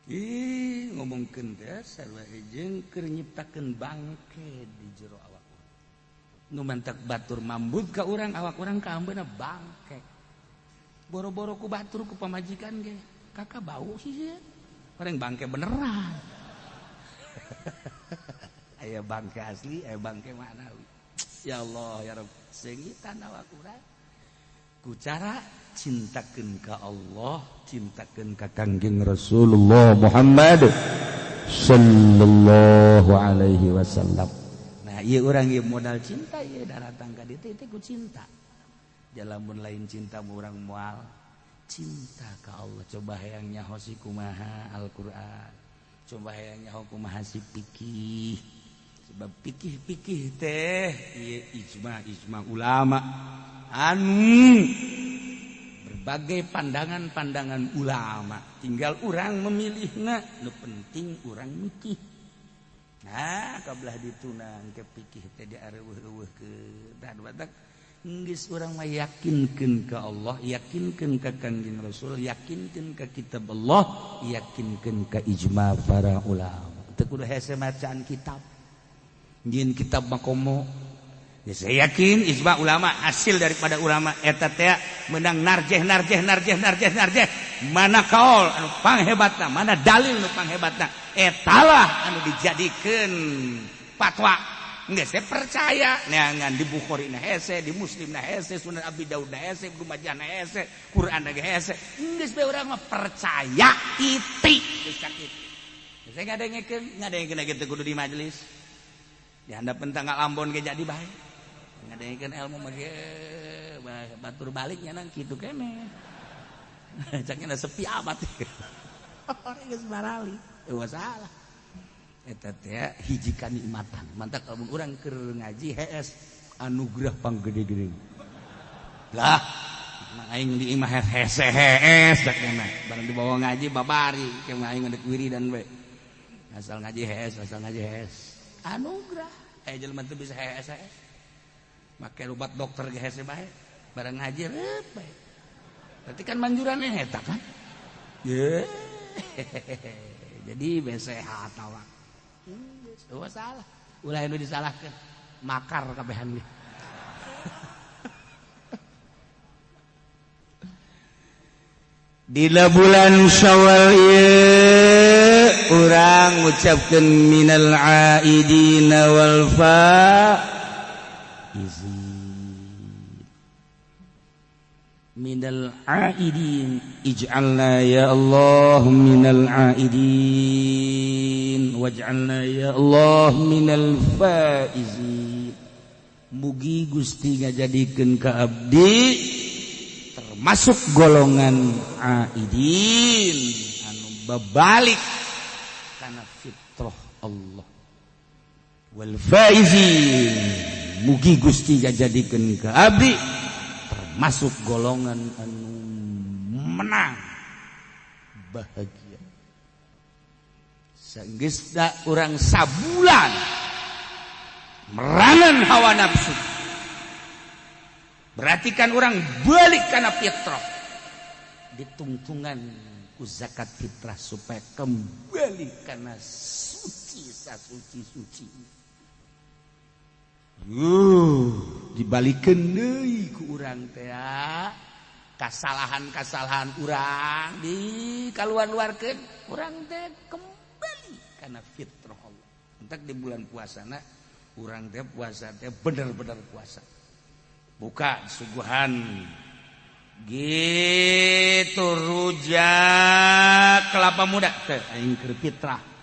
Ih ngomongkeun teh sarua jeung keur nyiptakeun bangke di jero awak urang. Nu mantak batur mambut ka urang awak urang kaambeuna bangke. Boro-boro ku batur ku pamajikan ge kakak bau sih. Orang bangke beneran. Aya bangke asli, aya bangke maknawi. Ya Allah ya Rabb, seungitan awak urang. Ku cara cintakeun ka Allah, cintakeun ka Kangjeng Rasulullah Muhammad sallallahu alaihi wasallam. Nah, ieu urang ieu modal cinta ieu daratang ka dieu teh ku cinta. Jalamun lain cinta urang moal cinta ka Allah. Coba hayang nyaho si kumaha Al-Qur'an. Coba hayang nyaho kumaha si fikih. Sebab pikih-pikih teh ieu ijma-ijma ulama anu Berbagai pandangan-pandangan ulama, tinggal urang memilihna, nu penting urang mikir. Nah, kabelah ditunang ke pikih teh diareuweuh-euweuh ke dan batak geus urang mah yakinkeun ka Allah, yakinkeun ka Kangjeng Rasul, yakinkeun ka kitab Allah, yakinkeun ka ijma para ulama. Teu kudu hese macaan kitab. Jin kitab mah komo. Ya, saya yakin ijma ulama hasil daripada ulama eta teh menang narjeh narjeh narjeh narjeh narjeh, mana kaul anu panghebatna, mana dalil nu panghebatna, etalah anu dijadikeun fatwa. Geus saya percaya neangan di Bukhari na hese, di Muslim na hese, Sunan Abi Daud na hese, Ibnu Majah na hese, Quran na hese. Geus bae urang mah percaya titik geus sakitu. Saya ngadengekeun kitu kudu di majelis. Di handapeun tanggal Ambon ge jadi bae. Ngadengekeun ilmu mah ge batur balik nya nang kitu keneh. Caknya sepi amat. Orang geus barali. Eueuh salah. Eta teh hiji kanikmatan. Mantak lamun urang keur ngaji hees anugerah panggede-gede. Lah, aing di imah hese hees caknya. Barang dibawa ngaji babari, ke aing ngadek wiridan we. Asal ngaji hees, asal ngaji hees. Anugerah. Jelema teu bisa hees hees. Make obat dokter ge hese bae. Barang ngaji reup bae. Berarti kan manjuran eta kan? Ye. Jadi be sehat awak. Eueuh salah. Ulah anu disalahkeun. Makar kabehan ge. Dina bulan Syawal ieu urang ngucapkeun minal aidina wal faizin. Minal aidin, ij'alna ya Allah minal aidin waj'alna ya Allah minal faizin. Mugi Gusti ngajadikeun ka abdi termasuk golongan aidin anu babalik kana fitrah Allah, wal faizin mugi Gusti ngajadikeun ka abdi masuk golongan anu menang bahagia. Sanggeusna urang sabulan merangan hawa nafsu, berarti kan urang balik kana fitrah, ditungtungan ku zakat fitrah supaya kembali kana suci sasuci-suci. Dibalikeun deui ku urang teh kasalahan-kasalahan urang di kaluar-luarkeun urang teh kembali kana fitrah Allah. Entak di bulan puasana urang teh puasa teh bener-bener puasa. Buka suguhan gitu rujak kelapa muda teh aing keur fitrah.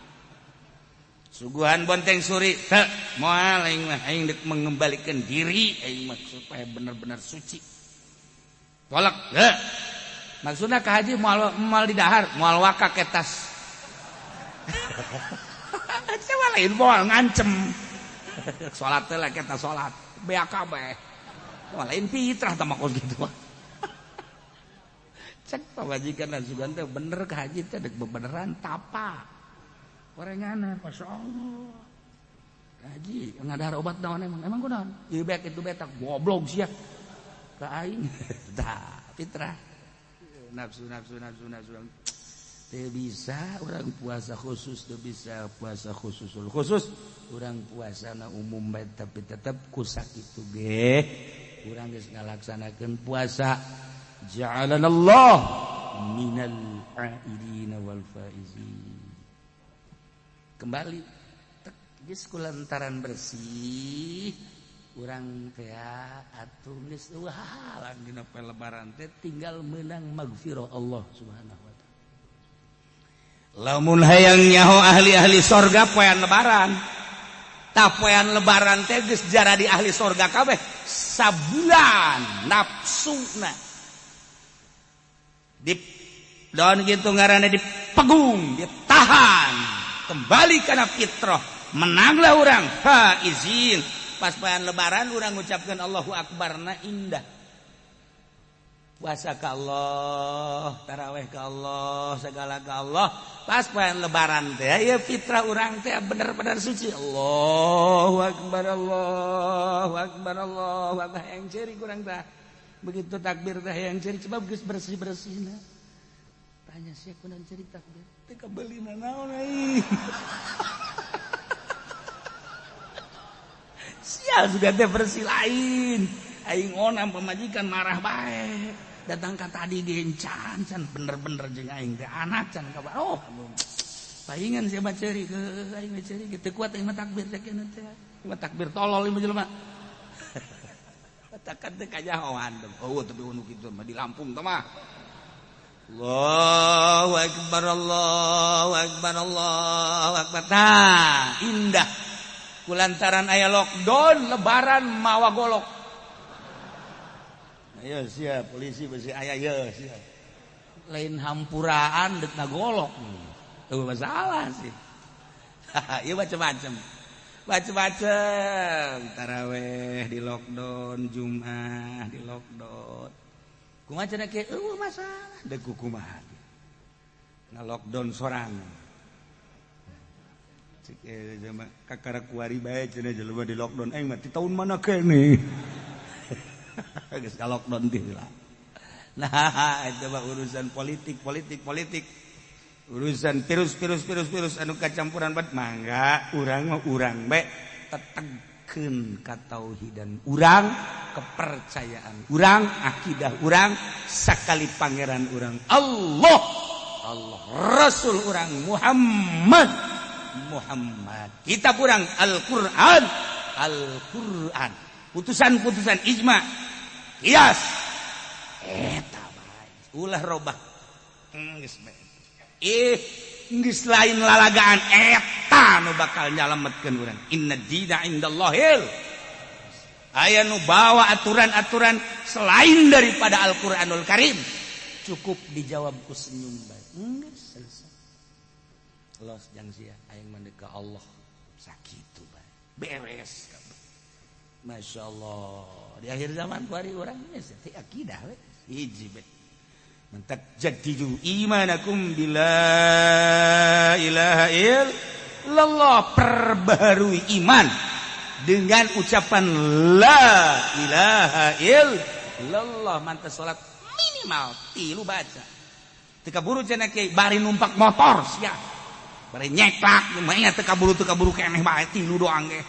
Suguhan bonteng suri teh moal aing mah, aing deuk mengembalikan diri aing mah supaya benar-benar suci. Tolak heuh. Maksudna ka haji moal moal di dahar, moal waka ketas. Coba lain moal ngancem. Salat teh lah kita salat, beak kabeh. Moal lain fitrah tah mah kos kitu. Cek pamajikan sugan teh bener ka haji teh deuk bebeneran tapa. Korengan, Masya Allah. Haji, ngadahar obat naon emang? Emang kunaon? Ieu bek itu betak goblok sia. Ka aing. Tah, fitrah. Nafsu nafsu nafsu nafsu. Teu bisa urang puasa khusus, teu bisa puasa khususul khusus. Urang puasana umum bae tapi tetep ku sakitu ge. Urang geus ngalaksanakeun puasa. Ja'alanallah minal aidina wal faizin. Kembali geus kulantaran bersih urang teh atuh geus eueuh halang dina poe lebaran teh tinggal meunang magfirah Allah Subhanahu wa taala. Lamun hayang nyaho ahli-ahli sorga poean lebaran, tah poean lebaran teh geus jaradi ahli sorga kabeh sabulan nafsuna di daun kitu ngaranna dipegung, ditahan kembali karena fitrah, menanglah orang faizin. Pas poean lebaran orang ngucapkan Allahu Akbar na indah. Puasa ka Allah, taraweh ka Allah, segala ka Allah. Pas poean lebaran teh ya fitrah urang teh bener-bener suci. Allahu akbar, Allahu akbar, Allahu akbar. Yang ceri kurang tah. Begitu takbir teh yang ceri sebab geus bersih-bersihna. Tanya sia kunaon ceri takbir? Teu kabeulina naon ai. Sial sudah teh bersih lain. Aing onam pamajikan marah bae. Datang ka tadi gencan can bener-bener jeung aing teh anak can kabar. Oh, palingan sia mah ceuri ke aing mah ceuri teu kuat aing mah takbir teh keun teh. Mah takbir tolol ieu jelema. Takkan teh kajahoan. Oh, tapi anu kitu mah di Lampung teh mah. Allahu akbar, Allahu akbar, Allahu akbar. Tah, indah. Kulantaran aya lockdown lebaran mawa golok. Ayo siap polisi besi aya ye siap. Lain hampuraan deuk ngagolok. Eueuh masalah sih. Ieu macem-macem. Macem-macem. Taraweh di lockdown, Jumat di lockdown. Kumaha cenah kieu eueuh masalah deuk kumaha. Nga-lockdown sorangan. Cek jelema kakara kuari bae cenah jelema di lockdown aing mah ti taun mana keneh. Geus ka lockdown teh lah. Nah, itu mah urusan politik, politik, politik. Urusan virus, virus, virus, virus anu kacampuran bat mangga urang mah urang bae tetegkeun katauhidan urang, kepercayaan urang, akidah urang, sakali pangeran urang Allah, Allah, Rasul urang Muhammad, Muhammad. Kitab urang Al-Qur'an, Al-Qur'an. Putusan-putusan ijma, kias, eta bae ulah robah. Geus bae. Geus lain lalagaan eta nu bakal nyalametkeun urang. Inna dina indallahil. Aya nu bawa aturan-aturan selain daripada Al-Qur'anul Karim. Cukup dijawab ku senyum bae. Geus selesai. Los jang sia aing mandek ka Allah. Sakitu bae. Beres kabeh. Masya Allah di akhir zaman kuari orang geus teh akidah we hiji be mentak jadidu imanakum bila ilaha illallah, perbaharui iman dengan ucapan la ilaha illallah. Mantas salat minimal 3 baca teu kaburu cenah kiai bari numpak motor sia bari nyeklak mah teu kaburu keneh bae 3 doang ge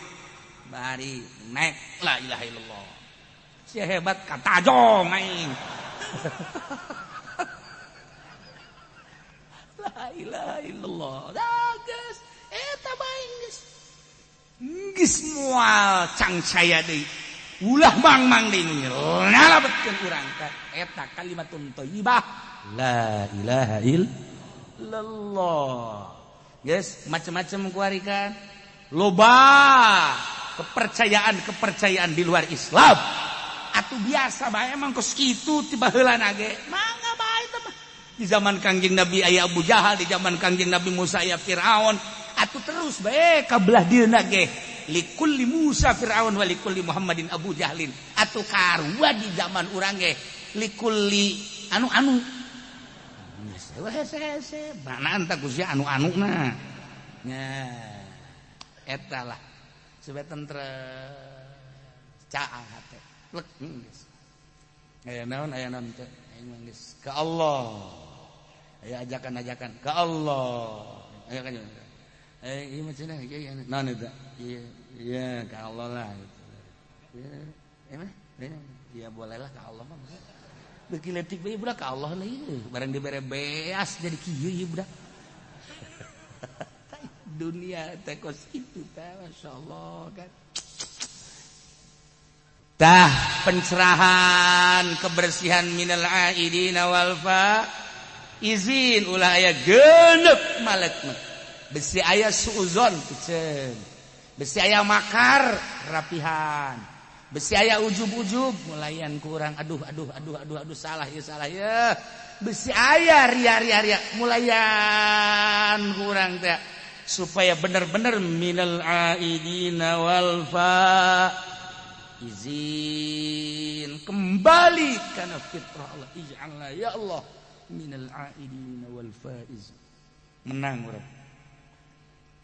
bari naik la ilaha illallah. Sia hebat katajong aing. La ilaha illallah. Dah geus eta bae geus. Geus moal cangcaya deui. Ulah mang-mang deui nu nyalabetkeun urang ka eta kalimatun thayyibah la ilaha illallah. Geus macem-macem kuarikan. Loba kepercayaan-kepercayaan di luar Islam. Atuh biasa bae emang kos kitu ti baheulana ge. Mangga bae teh mah. Di zaman Kangjeng Nabi aya Abu Jahal, di zaman Kangjeng Nabi Musa aya Firaun. Atuh terus bae ka belah dieuna ge. Likulli Musa Firaun wa likulli Muhammadin Abu Jahlin. Atuh karua di zaman urang ge likulli anu-anu. Geus hese-hese, manaan tah ku sia anu-anuna. Nya eta lah. Supaya tentrem caang hate plek geus aya naon teh aing mah geus ka Allah, aya ajakan-ajakan ka Allah, aya kan ieu mah cenah ieu naon eta ieu iya ka Allah lah gitu. Ieu mah ya bolehlah ka Allah mah beuki leutik bae budak ka Allah lah ieu barang dibere beas jadi kieu ieu budak. Dunia teh kos kitu teh masyaallah kan. Tah pencerahan kebersihan minal aidina wal fa izin ulah aya genep malek mah. Besi aya suuzon piceun. Besi aya makar rapihan. Besi aya ujub-ujub mulayan kurang aduh aduh aduh aduh aduh salah ya. Besi aya ria ria ria mulayan kurang teh supaya bener-bener minal aidina wal fa Izin kembali kana fitrah Allah. Ij'alna ya Allah minal aidin wal faiz. Menang urang.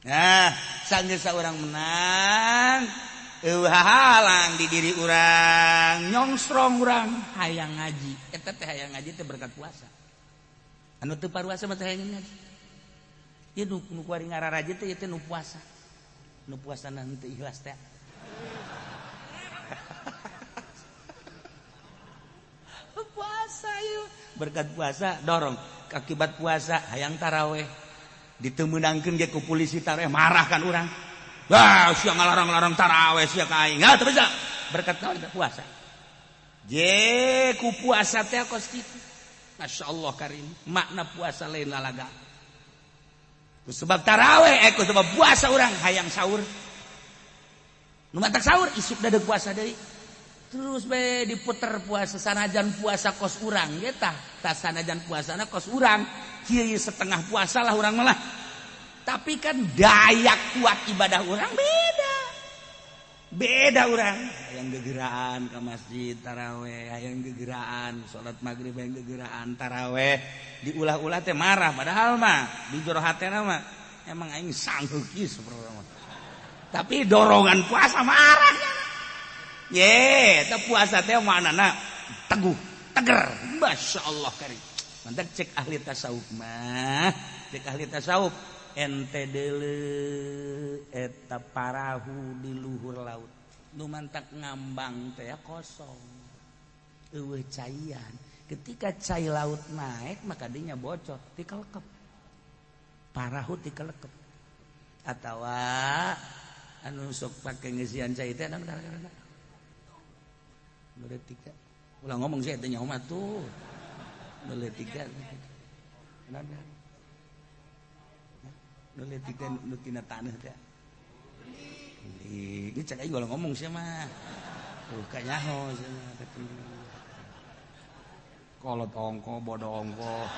Nah, sanggeus urang menang, eueuh halang di diri urang, nyongsrong urang hayang ngaji. Eta teh hayang ngaji teh berkat puasa. Anu teu paruasa mah teh hayang ngaji. Ieu nu kuari ngararaje teh ieu teh nu puasa. Nu puasana henteu ikhlas teh. Puasa yuk, berkat puasa dorong akibat puasa hayang taraweh ditemenangkeun ge ku polisi taraweh marah kan urang. Wah, sia ngalarang-larang taraweh sia ka aing. Hah, teu bisa. Berkat naon puasa. Je ku puasa teh kos kitu. Masyaallah karim, makna puasa lain lalaga. Ku sebab taraweh ku sebab puasa urang hayang sahur. Nu matak sahur isuk dadeg puasa deui. Terus be diputer puasa sanajan puasa kos urang ge tah, tah sanajan puasana kos urang, kiri setengah puasa lah urang malah. Tapi kan daya kuat ibadah urang beda. Beda urang. Hayang gegeraan ke masjid taraweh, hayang gegeraan salat maghrib, hayang gegeraan taraweh, diulah-ulah teh marah padahal mah di jero hatena mah emang aing sanggup ieu sapertona. Tapi dorongan puasa marah. Ye, teh puasa teh maknana teguh, teger. Masya Allah karim. Mantap cek ahli tasawuf mah, cek ahli tasawuf ente deuleu eta parahu di luhur laut. Nu mantak ngambang teh kosong. Eueuh caian. Ketika cai laut naik maka dinya bocor, tikelekep. Parahu tikelekep. Atawa anu sok pake ngeusian cai teh anu gara-gara tiga. Ulah ngomong sih teh nyaho mah tuh. Nule tiga. Nule tiga nu tina taneuh teh. Ini cek aing ulah ngomong sih mah. Tuh ka nyaho sih mah. Kolot ongko, bodoh ongko.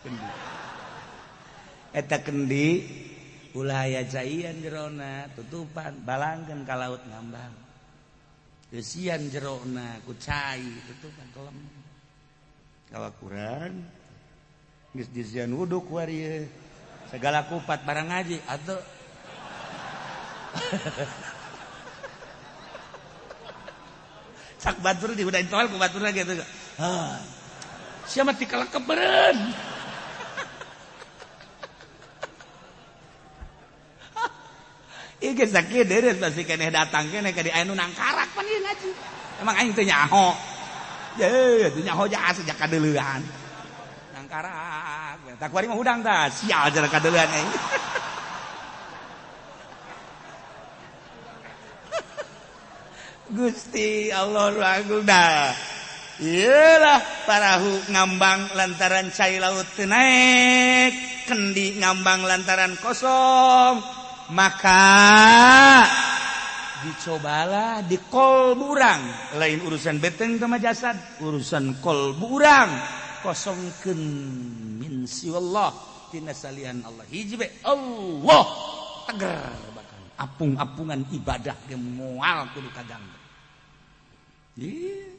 Kendi. Eta kendi ulah aya caian jerona tutupan balangkeun ka laut ngambang. Kesian jerona ku cai tutupan kelem. Kawakuran geus disian wudu ku ari segala kupat barang ngaji atuh. Cak batur di udah intoal ku baturna gitu. Hah. Sia mah tikalekep beureun. Ieu geus sakieu deures pasti keneh datang keneh ka di aya nu nangkarak pan ieu ngaji. Emang aing teu nyaho. Ye, teu nyaho ja sejak kadeuleuan. Nangkarak. Tah kuari mah hudang tah, sial jara kadeuleuan aing. Gusti Allah agung dah. Iyalah parahu ngambang lantaran cai laut teu naek, kendi ngambang lantaran kosong. Maka dicobalah di kolbu urang, lain urusan beteng sama jasad, urusan kolbu urang kosongkeun min siwallah tina salian Allah hiji be Allah teger bahkan apung-apungan ibadah ge moal kudu kaganggu. Ieu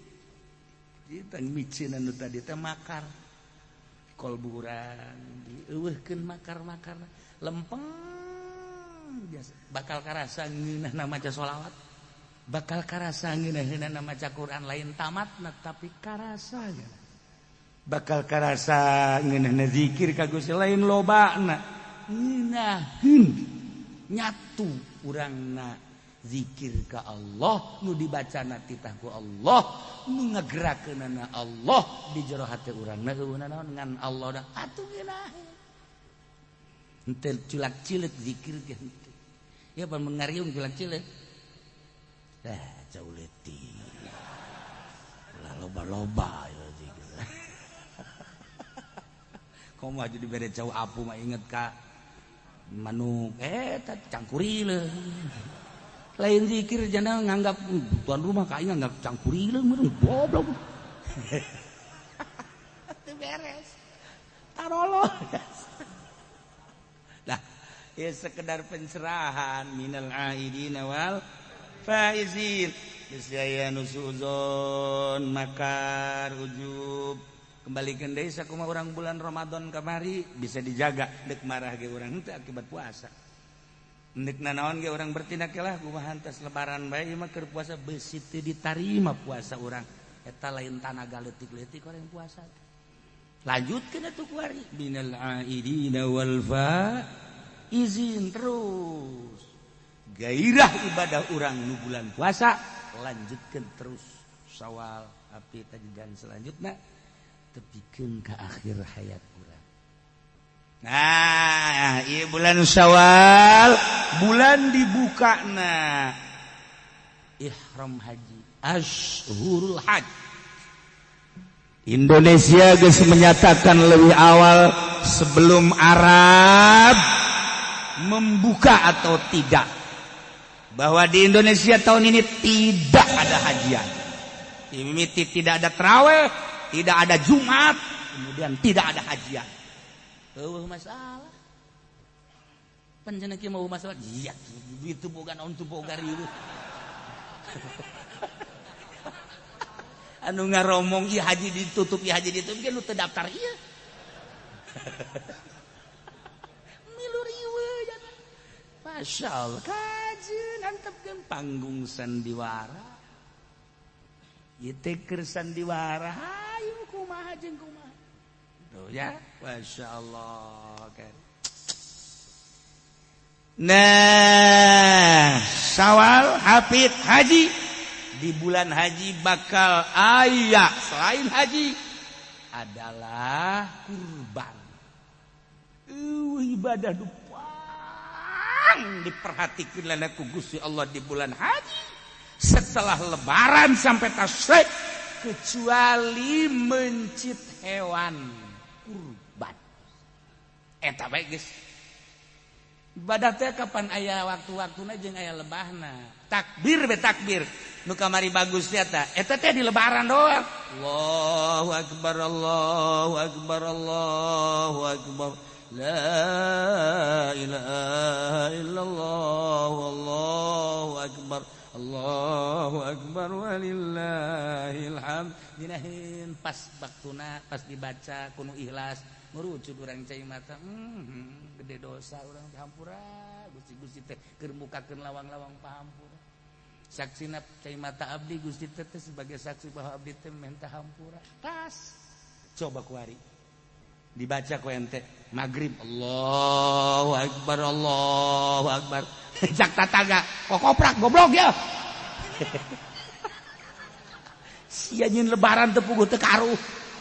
kita micin anu tadi teh makar kolbu urang dieuweuhkeun makar-makar lempeng biasa bakal karasa ngeunahna maca sholawat, bakal karasa ngeunahna maca Quran lain tamatna tapi karasa bakal karasa ngeunahna zikir ka Gusti lain lobana ngeunaheun nyatu urangna zikir ka Allah nu dibacana titah ku Allah nu ngagerakeunana Allah di jero hate urangna eueuh naon ngan Allah dah atuh ngeunaheun henteu culak cileuk zikir ge henteu. Ya pan ngariung culak cileuk. Dah jauh leutik. Ulah loba-loba ya zikir. Komo aja dibere jauh apu mah inget ka manuk eta cangkurileung. Lain zikir jana nganggap tuan rumah ka aing nganggap cangkurileung meureun goblok. Teu beres. Tarolo. Nah, Ya sekedar pencerahan minal aidina wal faizin. Geus aya nu suuzon makar ujub. Kembalikan deui sakumaha urang bulan Ramadan kamari bisa dijaga deuk marah ge urang henteu akibat puasa. Ndek nanaon ge urang bertindak lah kumaha tas lebaran bae ieu mah keur puasa beusi teu ditarima puasa urang. Eta lain tanaga leutik-leutik orang puasa. Lanjutkeun atuh kuari minal aidina wal faizin terus. Gairah ibadah urang nu bulan puasa lanjutkeun terus Syawal api dan selanjutnya tepikeun ka akhir hayat urang. Nah, ieu bulan Syawal bulan dibukana ihram haji, ashurul hajj. Indonesia geus menyatakan lebih awal sebelum Arab membuka atau tidak bahwa di Indonesia tahun ini tidak ada hajian. Mimiti tidak ada terawih, tidak ada Jumat, kemudian tidak ada hajian. Eueuh masalah. Panjenengan kieu mau masalah? Iya, itu boga naon tuh boga riweuh. Anu ngaromong ieu haji ditutup, ieu haji ditutup, ge nu teu daftar ieu. Milu riweuh jangan. Masya Allah, kajeun antepkeun panggung sandiwara. Ieu teh keur sandiwara, hayu kumaha jeung kumaha. Tuh ya, Masya Allah kan. Nah, Syawal hafid haji. Di bulan haji bakal aya selain haji adalah kurban. Ibadah dupang diperhatikan lana ku Gusti Allah di bulan haji setelah lebaran sampai tasyrik kecuali mencit hewan kurban. Eta bae geus. Ibadah teh kapan aya waktu-waktuna jeung aya lebahna. Takbir be takbir. Nu kamari bagus teh eta. Eta teh di lebaran doang. Allahu akbar, Allahu akbar, Allahu akbar. La ilaha illallah, Allahu akbar. Allahu akbar walillahil hamd. Dinahin pas waktuna pas dibaca kuno ikhlas ngurucut urang cai mata. Gede dosa urang dihampura. Gusti-gusti teh keur mukakeun lawang-lawang pahampura. Saksina cai mata abdi Gusti teh sebagai saksi bahwa abdi teh minta hampura. Tas. Coba kuari. Dibaca ku ente maghrib Allahu akbar, Allahu akbar. Cak tataga kokoprak goblok ya. Sia nyeun lebaran teu puguh teu karuh.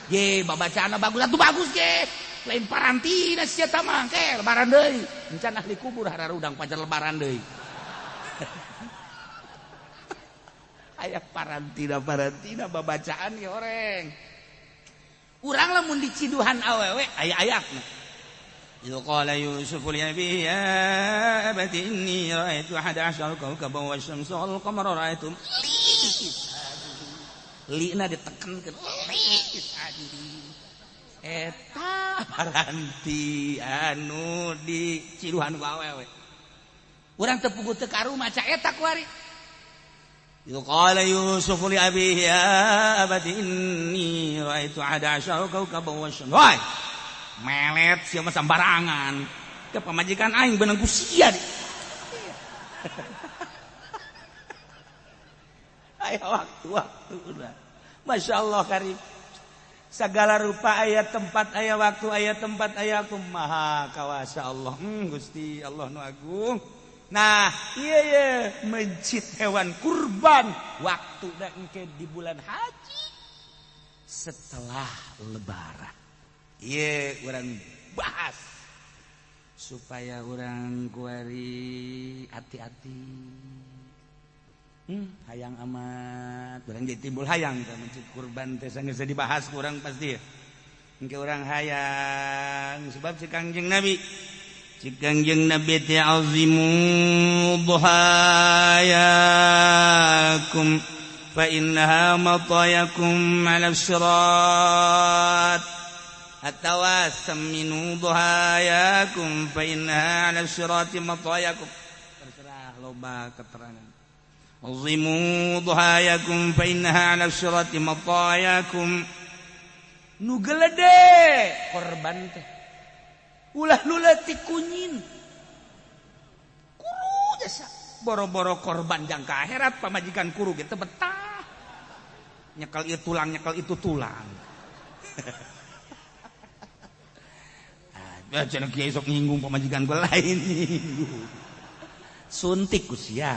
Ye babacaanna bagus atuh bagus ge. Lain parantina sia tah mah ke lebaran deui. Encan ahli kubur hararudang pacar lebaran deui. Aya parantina babacaan ge oreng. Urang lamun diciduhan awewe aya ayatna. Idz qala Yusuf li abihi ya abati inni ra'aitu ahada asyara kawkaban wasyamsa wal qamara ra'aitum li na ditekankeun li eta paranti anu diciduhan ku awewe. Urang teu puguh teu karu maca eta kuari. Idz qala Yusuf li abihi ya abati inni ra'aitu ahada asyara kawkaban wasyamsa. Woi, melet sia mah sambarangan. Ke pamajikan aing beunang ku sia. Aya waktu-waktu udah. Masya Allah karim. Segala rupa aya tempat aya waktu aya tempat aya waktu maha kawasa Allah. Gusti Allah nu agung. Nah, iya iya mencit hewan kurban waktu dan engke di bulan haji setelah lebaran. Iya, urang bahas supaya urang kuari hati-hati. Hayang amat, urang jadi timbul hayang teh mencit kurban teh sanggeus dibahas kurang pasti ya. Engke urang hayang sebab si Kangjeng Nabi si Kangjeng Nabi teh azimu dhahayakum fa innaha matayakum 'ala sirat. Atawa saminu duhayakum fa inna 'ala sirati matayakum. Terserah loba keterangan. Azimu duhayakum fa innaha 'ala sirati matayakum. Nu gelede korban teh. Ulah nu leutik kunyin. Kuru jasa. Boro-boro korban jangka akhirat pamajikan kuru ge teu betah. Nyekel ieu tulang, nyekel itu tulang. Cenah kiai sok nyinggung pamajikan gua lain nyinggung. Suntik ku sia.